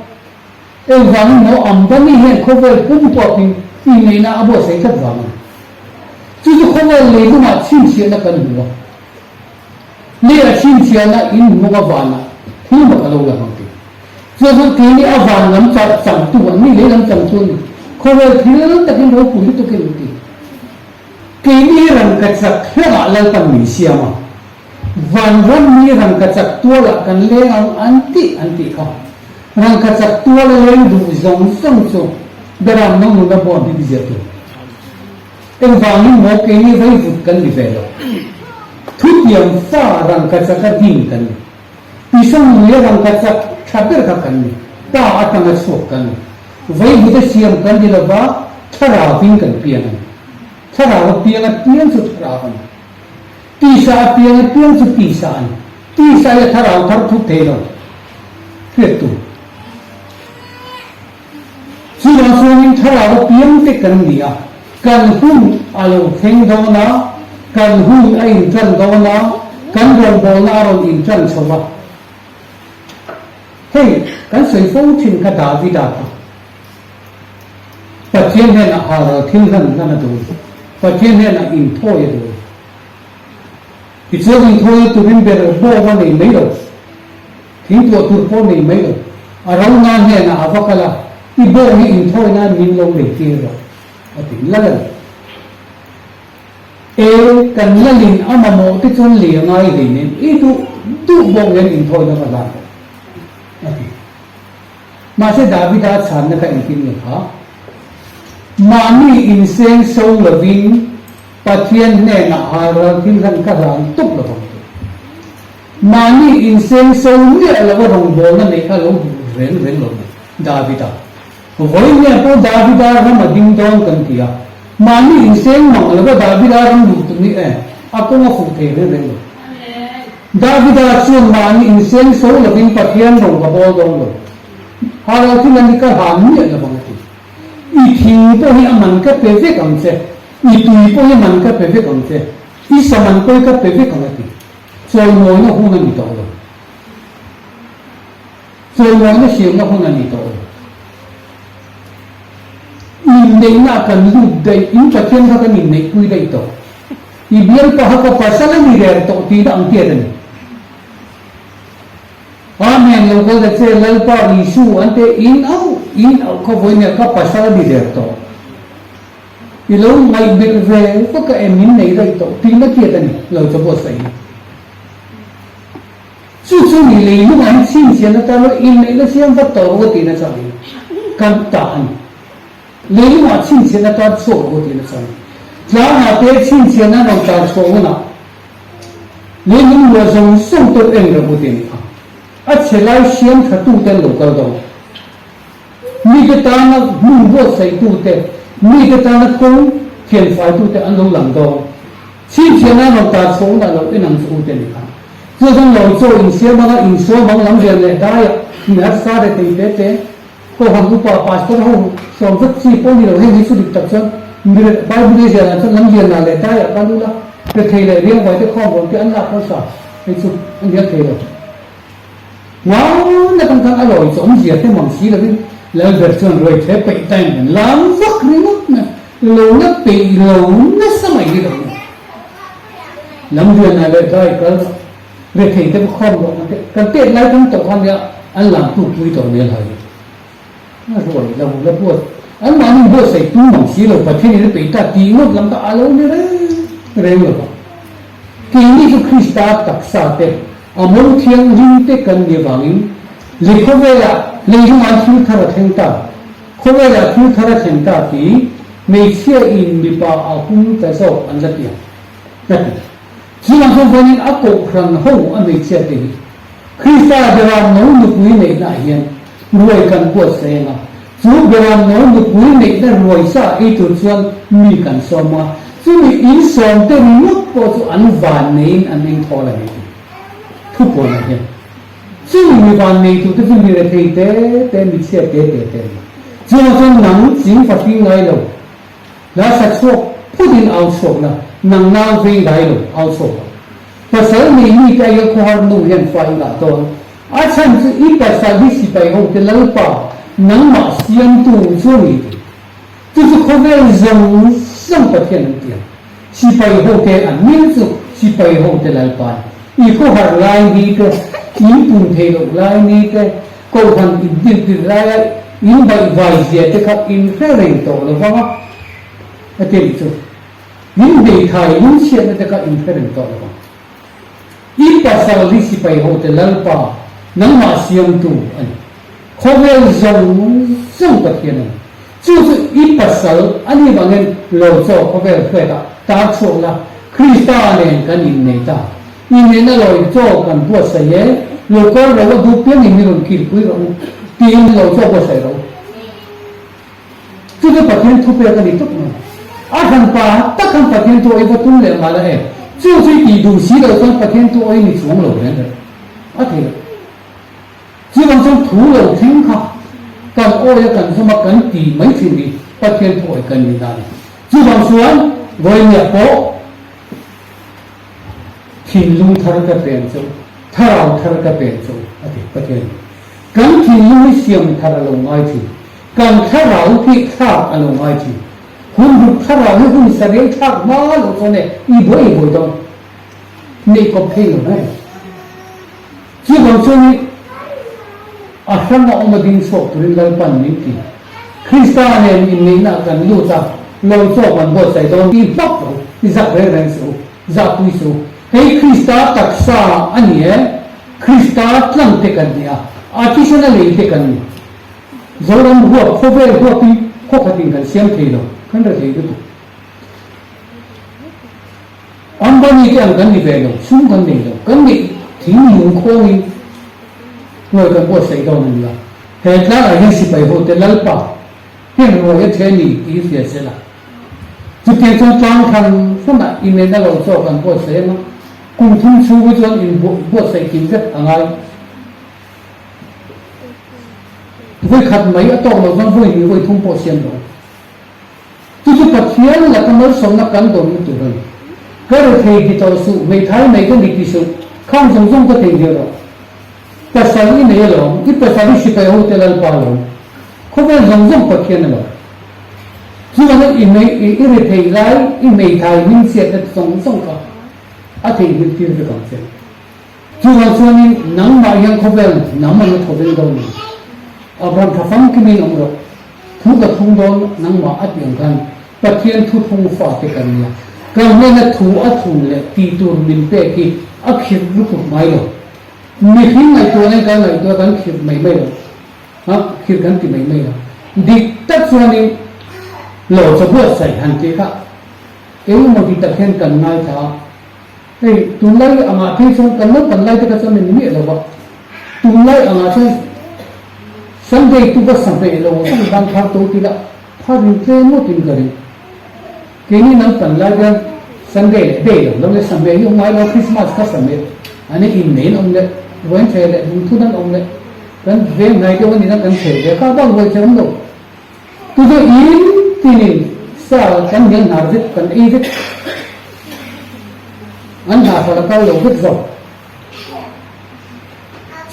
S1: Engvangin maw Ambani hian khawvel pum huapin inneihna a buatsaih tlat vang a ni. Chu chu khawvel leilungah chhinchhiahna kan hmu a. Lei a chhinchhiahna in hmung a vanah thil mak a lo lang ang tih. Chuan chuan keini a van lam changtu an ni, lei lam changtu an ni. Khawvel thil takin ropui lutukin an ti. Keini rangkachak hlangah Lalpan min siam a, vanram mi rangkachak tualah kan leng ang an tih an tih kha. Rangkachak tuala leng duh zawng zawng chu Beram no nuna buah hming ziah tur. Engvangin maw keini vaivut kan ni ve lo. Thutiam fa rangkachaka ding kan ni. Pisang nge rangkachak tha ber kha kan ni. Pa atanga chhuak kan ni. Vaivut a siam kan ni lova thlarauin kan piang a ni. Thlarau a piang a piang chu thlarau a ni. Tisa a piang a piang chu tisa a ni. Tisa hi a thlarau thar thut thei lo. Hriat tur. Chuvang chuanin thlarau a piang te kan ni a, kan hun a lo thleng dawn a, kan hun a inṭan dawn a, kan rawngbawlna a rawn inṭan chho a. Hei, kan sawi fo thin kha Davida kha. Pathian hnenah halral thil hlan hlan a duh, Pathian hnenah inthawi a duh. Tichuan inthawi a turin ber bawm a nei mai lo. Thing tuah tur pawh nei mai lo. A ro na hnenah a va kal a, I bawng hi inthawi nan min lo lei tir rawh, a ti. Lal a ni. E, kan lalin a mamawh te chuan lei a ngai hlei nen, i duh duh bawng hian inthawi na va hlan rawh, a ti. Mahse Davida chhanna kha engtin nge kha? Mahni inseng so lovin Pathian hnenah halral thil hlan ka hlan tawp lo vang tih. Mahni inseng so miah lova rawngbawlna neih kha lo duh reng reng lo ni Davida. Vawinia pawh Davida ram a ding dawn kan ti a, mahni inseng mang lova Davida ram luh tum hi e, a kawng a fuh thei reng reng lo. Davida chuan mahni inseng so lovin Pathian rawng ka bawl dawn lo. Halal thil a ni ka hlan miah lovang a ti. I thing pawh hi a man ka pe vek ang che, i tui pawh hi a man ka pe vek ang che, i sa man pawh hi ka pe vek ang a ti. Chawimawina hun a ni tawh lo. Chawimawina siamna hun a ni tawh lo. Inneihna ah kan lut daih, in Pathian kha kan inneihpui daih tawh. I bialpa kha ka pasal a ni reng tawh tihna ang tiat a ni. Amen, lo kal ta che Lalpa Isu an te in auh in auh kha vawinia ka pasal a ni der tawh. I lo ngaihmelh ve vak a em min nei daih tawh tihna tiat a ni lo cha buatsaih hi. Chu chu ni leilung ah hian chhinchhiahna tan lo inneihna siam vat tawh rawh tihna chang hi kan ta a ni. Leilung ah chhinchhiahna tan chhuak rawh tihna chang hi. Tlang ah te chhinchhiahna an rawn tar chhuah hunah leilung luah zawng zawng tawh en rawh u tih a ni kha. A chhe lai siam tha tute an lo kal dawn. Mite tana hmun buatsaih-tute, mite tana kawng thianfai-tute an lo lang dawn. Chhinchhiahna an rawn tar chhuah hunah lo en ang chu u te ni kha. Chu chuan lo chaw insiam anga insawm ang lam rian leh daiah mi harsa re thei te te, Kohhran upa, pastor ho sawm vek chi pawh ni lo heng hi chu dik tak chuan mi Bible i ziahah chuan lam lianah leh daiah khan ula rethei leh riangvai te khawm rawn te an lak hmasa hei chu an hnial thei lo. Hmaan atang khan a lawi chu awmzia te mang si lovin Lalber chuan ruai the peih time kan lam vak ringawt mai lo la peih lo nasa mai hi lo ni. Lamrianah leh dai kal rethei te pawh khawm rawh kan teh kan tet lai kan tawh khan nia an lam tuk pui tawh nia lai hi. A ruai lo la buat an mahni buatsaih tum mang si lo Pathian in a peih ta tih ngawt lam kha a lo ni reng reng lo va. Keini chu Krista taksa te A mo thianghlim te kan nih avangin lei khawvelah leilungah thil thar a thleng ta, khawvelah thil thar a thleng ta tih hmeichhia in mipa a hum ta zawk an la ti ang, a ti. Chuvang chuan vawiin a kohhran ho a hmeichhia te hi Krista Beram no nupui neihna ah hian ruai kan buatsaih ang a, chu Beram no nupui neihna ruai sa ei tur chuan mi kan sawm a, chumi insawm te ringawt pawh chu an van neiin an engthawl a ni tih thupuanah hian chumi mi van neitu te chu mi rethei te te, mi chhia te te te a ni. Chuvang chuan nang ching fahring ngai lo, Hla sa chhuak phutin au chhuak la, nang nau vei ngai lo au chhuak lo. Pasal nei mi te aia khawhar nu hian fa i ngah dawn. A chhan chu i pasal hi sipai ho te Lalpa nangmah siamtu chu a ni tih. Chu chu khawvel zawng zawng Pathian an ti ang. Sipai ho te an mil chu sipai ho te Lalpa a ni. I khawhar lai ni te, in pun thei loh lai ni te, Kohhran intirtir laia in baihvai zia te kha in hre reng tawh lo vang a, a ti nih chu. In hmeithai lungchhiatna te kha in hre reng tawh lo ang. I pasal hi sipai hote Lalpa nangmah siamtu a ni. Khawvel zawng zawng Pathian a ni. Chu chu i pasal a nih vangin lo chaw khawvel hruaitah tar chhuak la, Krista nen kan innei ta. Inneihna lawi chaw kan buatsaih e, lo kal ro a duh piangin min rawn kilpui rawh u, tiin lo chaw buatsaih rawh u. Chu chu Pathian thupek a ni tawp mai. A hran pa tak khan Pathian thu awi va tum leh ngal a e. Chu chu i tih duh si loh chuan Pathian thu awi ni chuang lo reng reng a thei lo. Chuvang chuan thu lo thleng kha kan awi a kan zawm a kan ti mai thin hi Pathian thu awi kan ni na a ni. Chuvang chuan vawinia pawh Thinlung thar ka pen chu, thlarau thar ka pen chu, a ti Pathian. Kan thinlung hi siam thar a lo ngai thin. Kan thlarau hi thlak a lo ngai thin. Hun ruk thlarau hi hun sarei thlak hma loh chuan e i buai i buai dawn. Neih kawp thei lo mai. Chuvang chuan i a hrang a awm a ding chhuak turin Lalpan min ti. Krista nen inneihna ah kan lut a, lo chaw kan buatsaih dawn ti hmak rawh u, i zak reng reng suh u, zahpui suh u. Hei Krista taksa a ni e, Krista tlang te kan ni a, a thisen a lei te kan ni. Zoram huap, khawvel huapin khawkhatin kan siam thei lo, kan rethei lutuk. Ambani te ang kan ni ve lo, sum kan nei lo, kan neih thing lung khawngin ruai kan buatsaih dawn a nia. He tlangah hian sipai hote Lalpa hian ruai a che ni tih hria se la. Chutiang chuan tlang hran hranah inneihna lo chaw kan buatsaih ang a, kum thum chhung hi chuan inbuatsaih kim vek a ngai. Vawi khat mai a tawk lo chuan vawi hnih vawi thum pawh siam lo. Chu chu Pathian laka malsawmna kan dawnna tur a ni. Ka rethei ti tawh suh, hmeithai mai ka ni ti suh, khang zawng zawng ka theihnghilh rawh. Pasal i nei alawm, i pasal i sipai ho te Lalpa alawm. Khawvel zawng zawng Pathian alawm. Chuvangin i hmei, i rethei lai, i hmeithai hmingchhiatna te zawng zawng kha a theihnghilh tir vek ang che. Chuvang chuanin nangmah hian khawvel hnam an la thawveng dawn lo. Abraham tha famkimin awm rawh. Thu ka thung dawn nangmah a tih ang khan Pathian thuthlung fate kan nia. Kan hnena thu a thun leh tih tur min pek hi a khirh lutuk ngai lo. Mihring ngaihtuahna in kan ngaihtuah kan khirh mai mai lo. Ha, khirh kan ti mai mai lo. Dik tak chuanin lo chaw buatsaih han tih kha engemaw ti tak hian kan ngaithla a. Hei, tunlai angah phei chuan kan naupang lai te kha chuan a ni miah lo va, tunlai angah chuan Sunday tu va sahmeh lo ang ban thar to tila phar in tlem ngawtin ka ring. Keini naupang lai hian Sunday leh day lo lo leh sahmeh hi awm ngai lo, Christmas kha sahmeh an in nei an awm leh, ruain theh leh lungthun an awm leh, kan veng hnai deuh a nihna kan theh ve kha bak ruai theh awm lo. Tuzo in tinin sa kan hnial hnar vek, kan ei vek. An hna hral a kal lo vek zawk.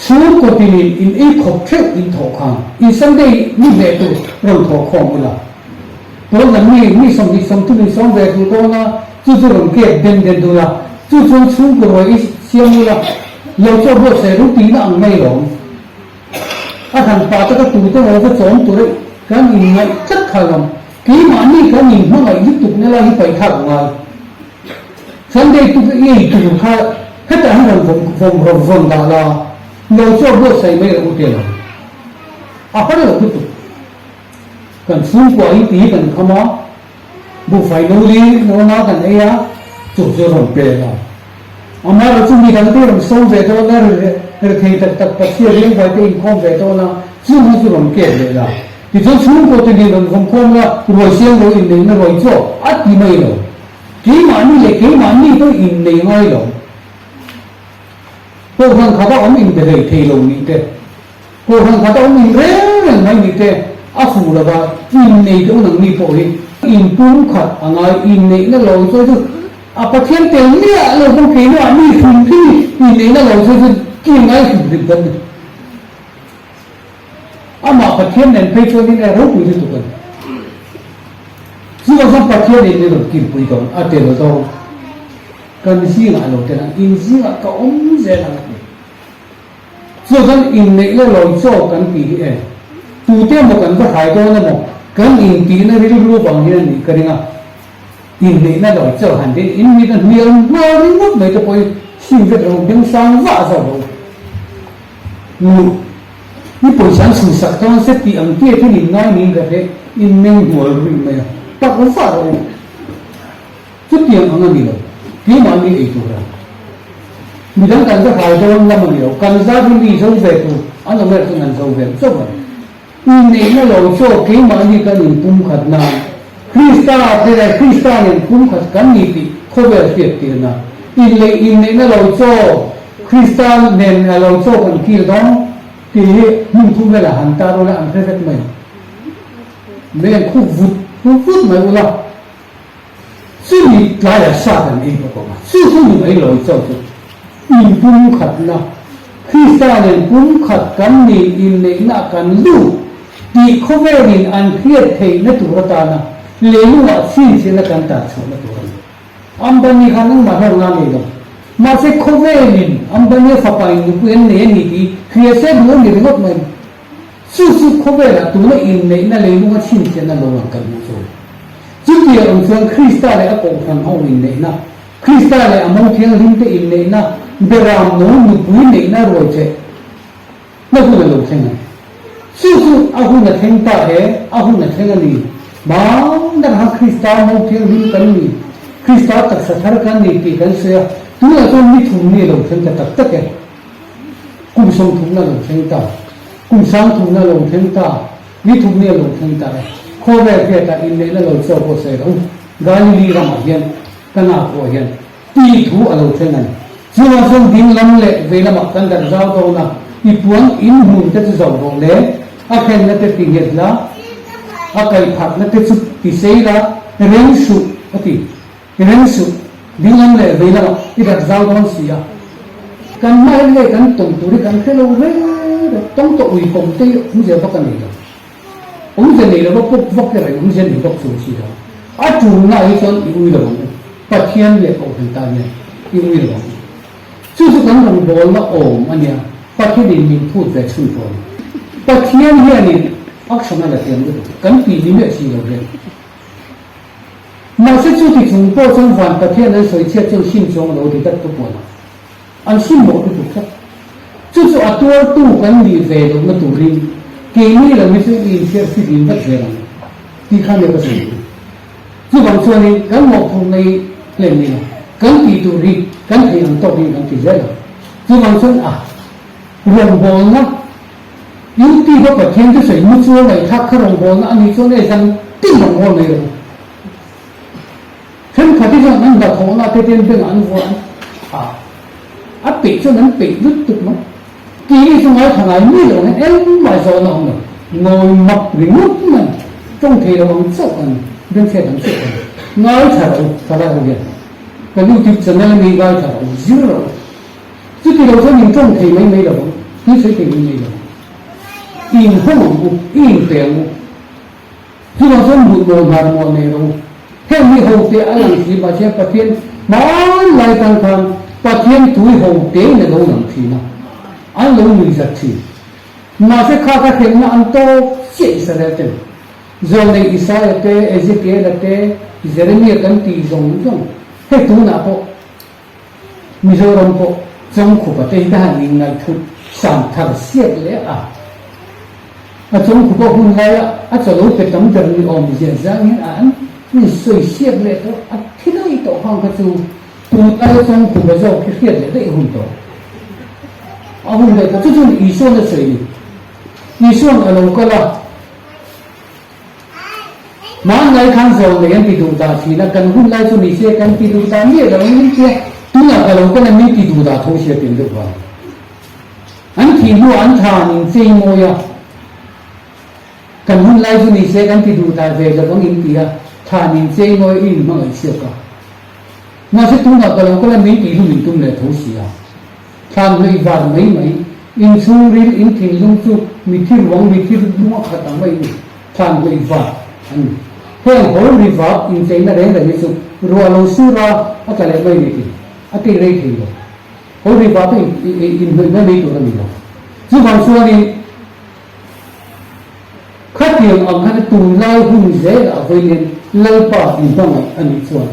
S1: Chhungkaw tinin in ei khawp theuh in thawh khan in Sunday ni hleh tur rawn thawh khawm ula. Pawn lam mi mi 20 30 in sawm ve duh dawn a, chu chu rawn kep den den dul a, chu chuan chhungkaw ruai i siam ula, lo chaw buatsaih ru tihna ang mai lawm. A han pa taka tute ho va chawm tur e kan inngaih tlat kha lawm. Keimahni kan inhmangaih lutuk na lai hi paih thlak a ngai. Sunday tuk i ei tur kha hetah hian rawn vawm vawm rawn vawn dah la, lo chaw buatsaih mai rawh u te lo. A har lo lutuk. Kan chhungkua hi ti hi kan kham a, buhfai no li no nga kan ei a, chu chu rawn pe la. Amaherawh chu mi dangte rawn sawm ve dawn a, rethei tak tak Pathian riangvai te inkhawm ve dawn a, chung ho chu rawn kep leh la. Tichuan chhungkaw te nen rawn vawmkhawm la, ruai siang lo inneihna ruai chu a ti mai lo. Keimahni leh keimahni pawh innei ngai lo. Kohhran khata awm inbe hlei thei lo nih te. Kohhran khat a awm in reng reng mai ni te, a fuh lova innei te unang mi pawh hi in pum khat a ngai, inneihna lo chawi chu a Pathian tel miah lo pawn keimah mi hrim hrim in inneihna lo chawi chu ki ngai hrim hrim kan ni. Amah Pathian nen phei chuan in e ropui lutuk a ni. Chuvang chuan Pathian in min rawn kilpui dawn a tel dawn. Kan zingah a lo tel ang, in zingah ka awm zel ang a ti. Chu chuan inneih la lawi chaw kan tih hi e, tute emaw kan va hrai dawn emaw kan intihna rilru vang hian a nih ka ring a. Inneihna lo chaw han din in mit a hnial nghal ringawt mai te pawhin sim vek lo beng sang vah zawk lo. Nuh, i pawisa an chhuhsak dawn se tih ang chiah hian in ngai niin ka hre, in meng hmual ruih mai a, tak vah rawh u. Chutiang ang a ni lo, keimahni ei tura midang kan va hlai dawn lam a ni lo, kan zat hi mi zo ve tur an awm erawh chuan an zo ve chauh a ni. Inneihna lo chaw keimahni kan inpumkhat nan Krista te leh Krista nen pumkhat kan ni tih khawvel hriattir nan inleih inneihna lo chaw Krista nen lo chaw kan kil dawn tih hi hmun thum velah han tar ula an hre vek mai ang. Mei an khup vut vut mai ula. Chumi tlaiah sa kan ei bawk ang a, chu chu ni mai lo chauh chu inpumkhatna, Krista nen pumkhat kan ni inneihna kan lut tih khawvelin an hriat theihna tur atana leilungah chhinchhiahna kan tar chhuahna tur a ni. Ambani khan engmah hlawkna a nei lo. Mahse khawvelin Ambani a fapa in nupui an nei a ni tih hria se duh a ni ringawt mai. Chu chu khawvelah tuna inneihna leilunga chhinchhiahna lo ang kan hmuh chu a ni. Chutiang ang chuan Krista leh a kohhran ho inneihna, Krista leh a mo thianghlimte inneihna, beram no nupui neihna ruai che na hun a lo thleng a ni. Chu chu a hun a thleng ta e, a hun a thleng a ni. Hmandarh khan Krista mo thianghlim kan ni, Krista taksa thar kan ni tih kan sawi a, tunah chuan ni thum ni a lo thleng ta tak tak e. Kum sawmthumna lo thleng ta, kum sangthumna lo thleng ta, ni thumnia lo thleng ta e. Khawvel hriatah inneihna lo chaw pawh sawi lo, Galili ramah hian Kana khuah hian ti thu a lo thleng a ni. Chuvang chuan ding lam leh vei lamah kan darh zau dawn a, i puan in hmun te chu zo rawh le, a khenna te ti nghet la, a kaihphatna te chu ti sei la, reng suh a ti. I reng suh, dinglam leh vei lamah i rat zau dawn si a. Kan hma hian hei kan tawng tur hi kan hre lo reng reng, tawng tawh ui kawm te hi awmzia vak a nei lo. Awmzia nei lova pawp vak erawh in awmzia nei vak chung si lo. A tulna ah hi chuan i ui lo ang u, Pathian leh Kohhran tan hian i ui lo ang u. Chu chu kan rawngbawlna awm a nia, Pathianin min phut ve chhun tawh a ni. Pathian hianin action a la thiam lutuk, kan tih ni miah si lo hian. Mahse chu ti chung pawh chuan van Pathian an sawi chhiat chuan sim chuang lo ti tlat tu puan a, an sim mawh lutuk tlat. Chu chu a tuartu kan nih ve lohna turin keini lo hi chu i inchhiar fihlim vat zel ang tih kha nia ka sawi duh. Chuvang chuanin kan mawhphurhna hi hlen ila, kan tih tur hi kan theih ang tawkin kan ti zel ang. Chuvang chuan a rawngbawlna Youtube a Pathian chu sawi mu chuan ngaihthlak kha rawngbawlna a nih chuan e zan tin rawngbâwl mai rawh u. Thenkhat hi chuan an hnathawhna te ten bengah an vuah a, a peih chuan an peih lut tuk mai. Tih hi chu ngaithla ngai mi lo hian engmah zawhna awm lo, ngawi mak ringawt mai, tawng thei lo ang chauh a ni, bengchhet ang chauh a ni. Ngaithla rawh u, thalai ho hian kan youtube channel ami ngaithla rawh u, zir rawh u. Chuti lo chuan in tawng thei mai mai lo ang, thil sawi thei mai mai lo ang. I inhawng ang u, i inpe ang u. Chuvang chuan mut mawl hnar muah nei rawh u. Heng mi ho te a lang si mahse Pathian hmanlai tan khan Pathian tui ho tein a lo lang thin a, an lo nui zat thin. Mahse kha kha hremna an tawk chiah Israel ten. Zawlnei Isaia te, Ezekiela te, Jeremia kan tih zawng zawng hei tunah pawh Mizoram pawh Chawngkhupa te hi ka han inngaihthut sang thar siat leh a. A Chawngkhupa hun laia a chawlo pe tam ber ni awm ziah zang hian a an insawi siat leh tawh a thi daih tawh khang kha chu tunlaia Chawngkhupa zawk hi hriat leh daih a hun tawh. A hun daih tawh. Chu chuan Isuan a sawi ni. Isuan a lo kal a. Hmanlai khan zawl nei an ti duh dah thin a, kan hun lai chu ni se kan ti duh dah miah lo ang min tia, tunah ka lo kal a min ti duh dah tho sia tih deuh vang. An thih hnuah an tha an inchei mawi a, kan hun lai chu ni se kan ti duh dah ve lo ang in ti a, tha an inchei mawi i inhmangaih siak a. Mahse tunah ka lo kal a min tih hlum in tum leh tho sia. Thlan hlui var mai mai, in chhungril, in thinlung chu mithi ruang, mithi lung a khat ang mai ni. Thlan hlui var an ni. Heng hawl ri vak incheina reng reng hi chu ruah lo sur a, a tla leh mai ni tih a tih rei thei lo. Hawl ri vak hi inhnawih mai mai tur a ni lo. Chuvang chuanin khatiang ang khan tunlai hun zelah vawiin hian. Lalpa i hmangaih a nih chuan,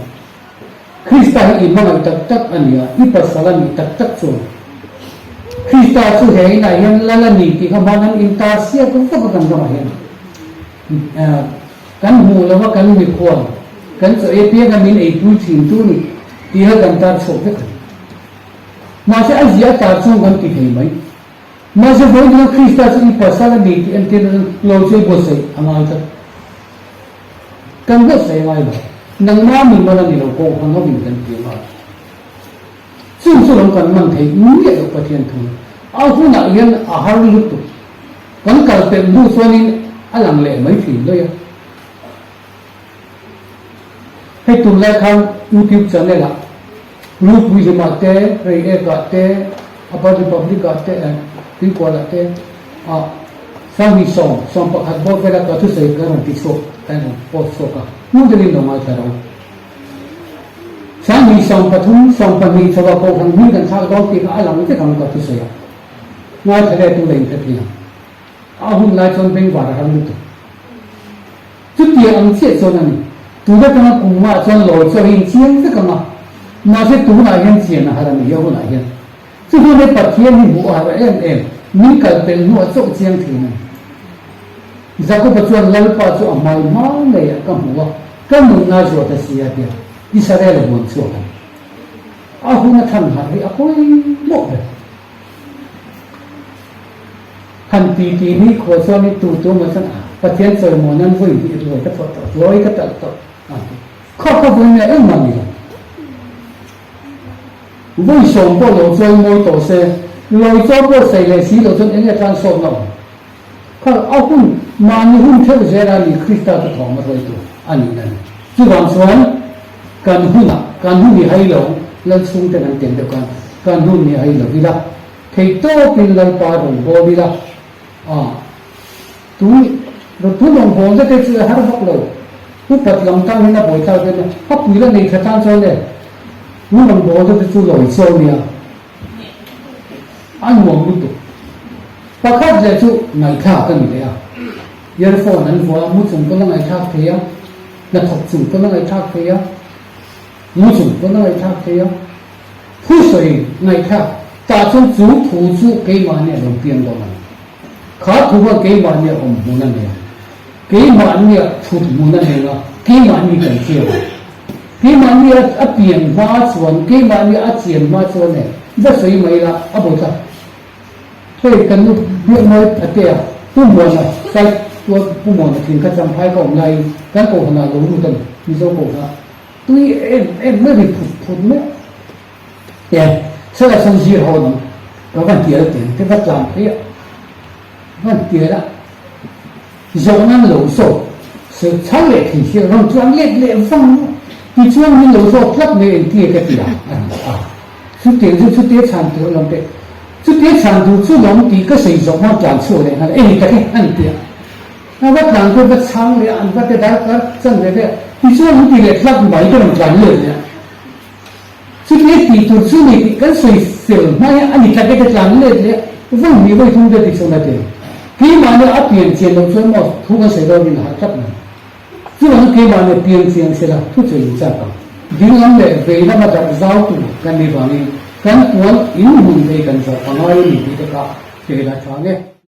S1: Krista hi i hmangaih tak tak a nia, i pasal a nih tak tak chuan, Krista chu he inah hian Lal a ni tih kha hman an intar siak vak a kan ramah hian. Kan hmuh lova kan mikhual, kan chaw ei apianga min eipui thin tu ni tih kha kan tar chhuak vek a ni. Mahse a zia a tar chuan kan ti thei mai. Mahse vawiin hian Krista chu i pasal a ni tih entir na chuan lo chu i buatsaih a ngai tlat. Kan buatsaih a ngai lo. Nangmah mimal a ni lo kawng hang hovin kan ti a ngai. Chung chu lam kan man theih miah loh Pathian thu. A hunah hian a har lutuk. Kan kal pelh hnu chuanin a lang leh mai thin daih a. Hei tunlai khan YouTube channel ah Rupuihlim ah te, Reiek ah te, Upper Republic ah te, Tuikual ah te ah Sanghnih sawm, 11 bawr vela ka thusawi kan rawn ti chhuak, kan rawn post chhuak a, hmun deuhin lo ngaithla ro. Sanghnih 13, 12 chho ah Kohhran hming kan thlak dawn tih kha a lang vek ang ka thusawi ah. Ngaithla leh tu la inhre thei ang. A hun lai chuan bengvar a har lutuk. Chutia ang chiah chuan a ni. Tun atanga kum ngah chuan lawi chu a inchiang vek ang a. Mahse tunah hian chian a har a ni, a hunah hian. Chu hun hi Pathian hi hmuh a har em em, min kal pel hnuah chauh chiang thin a ni. Jakoba chuan Lalpa chu a hmai hma ngeiah ka hmu a, ka nunna zuat a si a tia Israel a buan chhuak a ni. A hun a than harh hi a pawimawh ber. Han ti ti ni khua chuan in tu tu maw chuan a Pathian chawimaw nan vawi hnih lawi ka thawh tawh, lawi ka talh tawh a ti. Khaw khaw vawi nge engmah ni lo. Vawi sawm pawh lo chawimawi tawh se, lawi chaw pawh sei leh si lo chuan eng nge tlan sawtna awm? Kha a hun, mahni hun theuh zel a ni Krista chu thawm a hruaitu a nih a ni. Chuvang chuan kan hunah, kan hun i hai lo, Lal chhungte kan tel deuh khan kan hun i hai lo ila, thei tawpin Lalpa rawn bawl ila, a tu tu rawn bawl na te chu a har vak lo. Upat lam tan hian a buai thlak dawn a, a pui la nei tha tan chuan e, tu rawn bawl na te chu lawi chaw nia. A nuam lutuk. Pakhat leh chu ngaihthlak a ni leh a. Earphone an vuah a, mu chung pawn a ngaihthlak thei a, hnathawk chung pawn a ngaihthlak thei a, mu chung pawn a ngaihthlak thei a. Thusawi ngaihthlak tah chuan chu thu chu keimahni a lo piang dawn a ni. Kha thu kha keimahni a awm hmun a nei a, keimahni a thut hmun a nei a, keimahni kan chiang a. Keimahni a pian hma chuan, keimahni a chian hma chuan e, va sawi mai la, a bawi tlat. Hei kan nu Biakmawi Phatea, Pu Muana, Sai tual Pu Muana thin kha Champhai ka awm laiin kan kohhranah lo lut a ni, Mizo kohhranah. Tui em em mai ri phut phut mai a. E, sela sawn zir ho dang ka va hnial teng te va tlan phei a, va hnial a. Zawhna an lo zawt se chhang leh thei si rawn tlan let leh vang a, tichuan min lo zawt tlat mai engti ka ti a a ti a. Chutiang chu chutia chhan tur alawm teh, chutia chhan tur chu lawm tih ka sawi zawh hma tlan chhuak leh nghal eng tak e a ni ti a. A va tlan pawh va chhang leh a, an va te dar kar chan ve ve a, tichuan an ti leh tlat mai ka rawn tlan let leh a. Chutia tih tur chu nei tih kan sawi fel hma hian a ni tlat e ka tlan let leh vang hnih vawi thum vel tih chuan a ti ang. Keimahni a pian chian loh chuan maw thu kan sawi dawn in a harh tlat mai. Chuvangin keimahni a pian chiang se la thu chu in chak ang. Ding lam leh vei lama darh zau tur kan nih vangin kan puan in hmun phei kan zawh a ngai a ni tih te kha hre la tha nge.